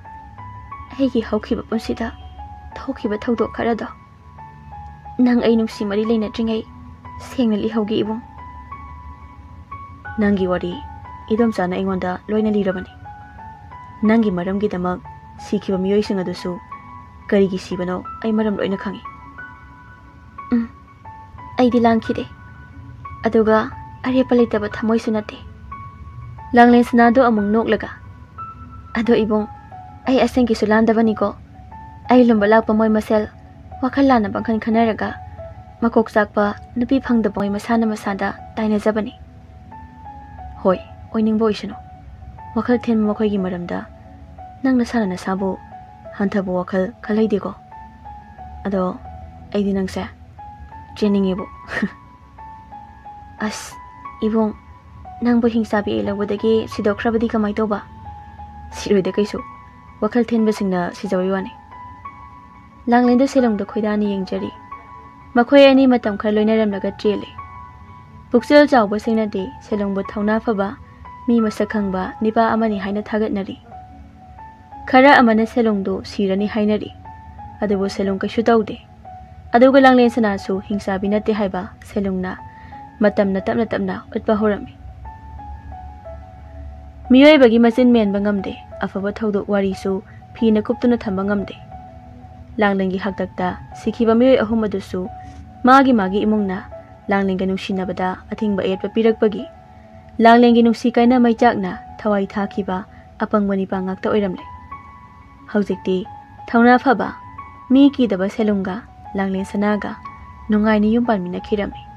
ꯑꯩꯒꯤ ꯍꯧꯈꯤꯕ ꯄꯨꯟꯁꯤꯗ ꯊꯣꯛꯈꯤꯕ ꯊꯧꯗꯣꯛ ꯈꯔꯗꯣ ꯅꯪ ꯑꯩ ꯅꯨꯡꯁꯤ ꯃꯔꯤ ꯂꯩꯅꯗ꯭ꯔꯤꯉꯩ ꯁꯦꯡꯅ ꯂꯤꯍꯧꯒꯦ ꯏꯕꯨꯡ꯫" "ꯅꯪꯒꯤ ꯋꯥꯔꯤ ꯏꯗꯣꯝꯆꯥꯅ ꯑꯩꯉꯣꯟꯗ ꯂꯣꯏꯅ ꯂꯤꯔꯕꯅꯤ꯫ ꯅꯪꯒꯤ ꯃꯔꯝꯒꯤꯗꯃꯛ ꯁꯤꯈꯤꯕ ꯃꯤꯑꯣꯏꯁꯤꯡ ꯑꯗꯨꯁꯨ ꯀꯔꯤꯒꯤ ꯁꯤꯕꯅꯣ ꯑꯩ ꯃꯔꯝ ꯂꯣꯏꯅ ꯈꯪꯏ꯫" "ꯎꯝ, ꯑꯩꯗꯤ ꯂꯥꯟꯈꯤꯗꯦ꯫ ꯑꯗꯨꯒ ꯑꯔꯦꯞꯄ ꯂꯩꯇꯕ ꯊꯃꯣꯏꯁꯨ ꯅꯠꯇꯦ꯫" ꯂꯥꯡꯂꯦꯟ ꯁꯅꯥꯗꯣ ꯑꯃꯨꯛ ꯅꯣꯛꯂꯒ, "ꯑꯗꯣ ꯏꯕꯨꯡ, ꯑꯩ ꯑꯁꯦꯡꯀꯤꯁꯨ ꯂꯥꯟꯗꯕꯅꯤꯀꯣ꯫ ꯑꯩ ꯂꯨꯝꯕ ꯂꯥꯛꯄ ꯃꯣꯏ ꯃꯁꯦꯜ ꯋꯥꯈꯜ ꯂꯥꯟꯅ ꯄꯪꯈꯟ ꯈꯟꯅꯔꯒ ꯃꯀꯣꯛ ꯆꯥꯛꯄ ꯅꯨꯄꯤ ꯐꯪꯗꯕ ꯃꯣꯏ ꯃꯁꯥꯅ ꯃꯁꯥꯗ ꯇꯥꯏꯅꯖꯕꯅꯤ꯫" "ꯍꯣꯏ, ꯑꯣꯏꯅꯤꯡꯕ ꯑꯣꯏꯁꯅꯨ꯫ ꯋꯥꯈꯜ ꯊꯦꯟꯕ ꯃꯈꯣꯏꯒꯤ ꯃꯔꯝꯗ ꯅꯪ ꯅꯁꯥꯅ ꯅꯁꯥꯕꯨ ꯍꯟꯊꯕ ꯋꯥꯈꯜ ꯈꯜꯍꯩꯗꯦꯀꯣ꯫ ꯑꯗꯣ ꯑꯩꯗꯤ ꯅꯪꯁꯦ ꯆꯦꯟꯅꯤꯡꯉꯦꯕꯨ꯫" "ꯑꯁ, ꯏꯕꯨꯡ, ꯅꯪꯕꯨ ꯍꯤꯡꯆꯥꯕꯤ ꯑꯩ ꯂꯧꯕꯗꯒꯤ ꯁꯤꯗꯣꯛꯈ꯭ꯔꯕꯗꯤ ꯀꯃꯥꯏ ꯇꯧꯕ?" "ꯁꯤꯔꯣꯏꯗ ꯀꯩꯁꯨ, ꯋꯥꯈꯜ ꯊꯦꯟꯕꯁꯤꯡꯅ ꯁꯤꯖꯕꯩ ꯋꯥꯅꯤ꯫" ꯂꯥꯡꯂꯦꯟꯗ ꯁꯦꯂꯨꯡꯗ ꯈꯣꯏꯗꯥꯅ ꯌꯦꯡꯖꯔꯤ꯫ ꯃꯈꯣꯏ ꯑꯅꯤ ꯃꯇꯝ ꯈꯔ ꯂꯣꯏꯅꯔꯝꯂꯒ ꯆꯦꯜꯂꯤ꯫ ꯄꯨꯛꯆꯦꯜ ꯆꯥꯎꯕꯁꯤꯡꯅꯗꯤ ꯁꯦꯂꯨꯡꯕꯨ ꯊꯧꯅꯥ ꯐꯕ, ꯃꯤ ꯃꯁꯛ ꯈꯪꯕ ꯅꯤꯄꯥ ꯑꯃꯅꯤ ꯍꯥꯏꯅ ꯊꯥꯒꯠꯅꯔꯤ꯫ ꯈꯔ ꯑꯃꯅ ꯁꯦꯂꯨꯡꯗꯨ ꯁꯤꯔꯅꯤ ꯍꯥꯏꯅꯔꯤ꯫ ꯑꯗꯨꯕꯨ ꯁꯦꯂꯨꯡ ꯀꯩꯁꯨ ꯇꯧꯗꯦ꯫ ꯑꯗꯨꯒ ꯂꯥꯡꯂꯦꯟ ꯁꯅꯥꯁꯨ ꯍꯤꯡꯆꯥꯕꯤ ꯅꯠꯇꯦ ꯍꯥꯏꯕ ꯁꯦꯂꯨꯡꯅ ꯃꯇꯝꯅ ꯇꯞꯅ ꯇꯞꯅ ꯎꯠꯄ ꯍꯧꯔꯝꯃꯤ꯫ ꯃꯤꯑꯣꯏꯕꯒꯤ ꯃꯆꯤꯟ ꯃꯦꯟꯕ ꯉꯝꯗꯦ, ꯑꯐꯕ ꯊꯧꯗꯣꯛ ꯋꯥꯔꯤꯁꯨ ꯐꯤꯅ ꯀꯨꯞꯇꯨꯅ ꯊꯝꯕ ꯉꯝꯗꯦ꯫ ꯂꯥꯡꯂꯦꯟꯒꯤ ꯍꯥꯛꯇꯛꯇ ꯁꯤꯈꯤꯕ ꯃꯤꯑꯣꯏ ꯑꯍꯨꯝ ꯑꯗꯨꯁꯨ ꯃꯥꯒꯤ ꯃꯥꯒꯤ ꯏꯃꯨꯡꯅ ꯂꯥꯡꯂꯦꯟꯒ ꯅꯨꯡꯁꯤꯅꯕꯗ ꯑꯊꯤꯡꯕ ꯑꯌꯦꯠꯄ ꯄꯤꯔꯛꯄꯒꯤ ꯂꯥꯡꯂꯦꯟꯒꯤ ꯅꯨꯡꯁꯤ ꯀꯥꯏꯅ ꯃꯩꯆꯥꯛꯅ ꯊꯋꯥꯏ ꯊꯥꯈꯤꯕ ꯑꯄꯪꯕ ꯅꯤꯄꯥ ꯉꯥꯛꯇ ꯑꯣꯏꯔꯝꯂꯦ꯫ ꯍꯧꯖꯤꯛꯇꯤ ꯊꯧꯅꯥ ꯐꯕ, ꯃꯤ ꯀꯤꯗꯕ ꯁꯦꯂꯨꯡꯒ ꯂꯥꯡꯂꯦꯟ ꯁꯅꯥꯒ ꯅꯨꯡꯉꯥꯏꯅ ꯌꯨꯝ ꯄꯥꯟꯃꯤꯟꯅꯈꯤꯔꯝꯃꯤ꯫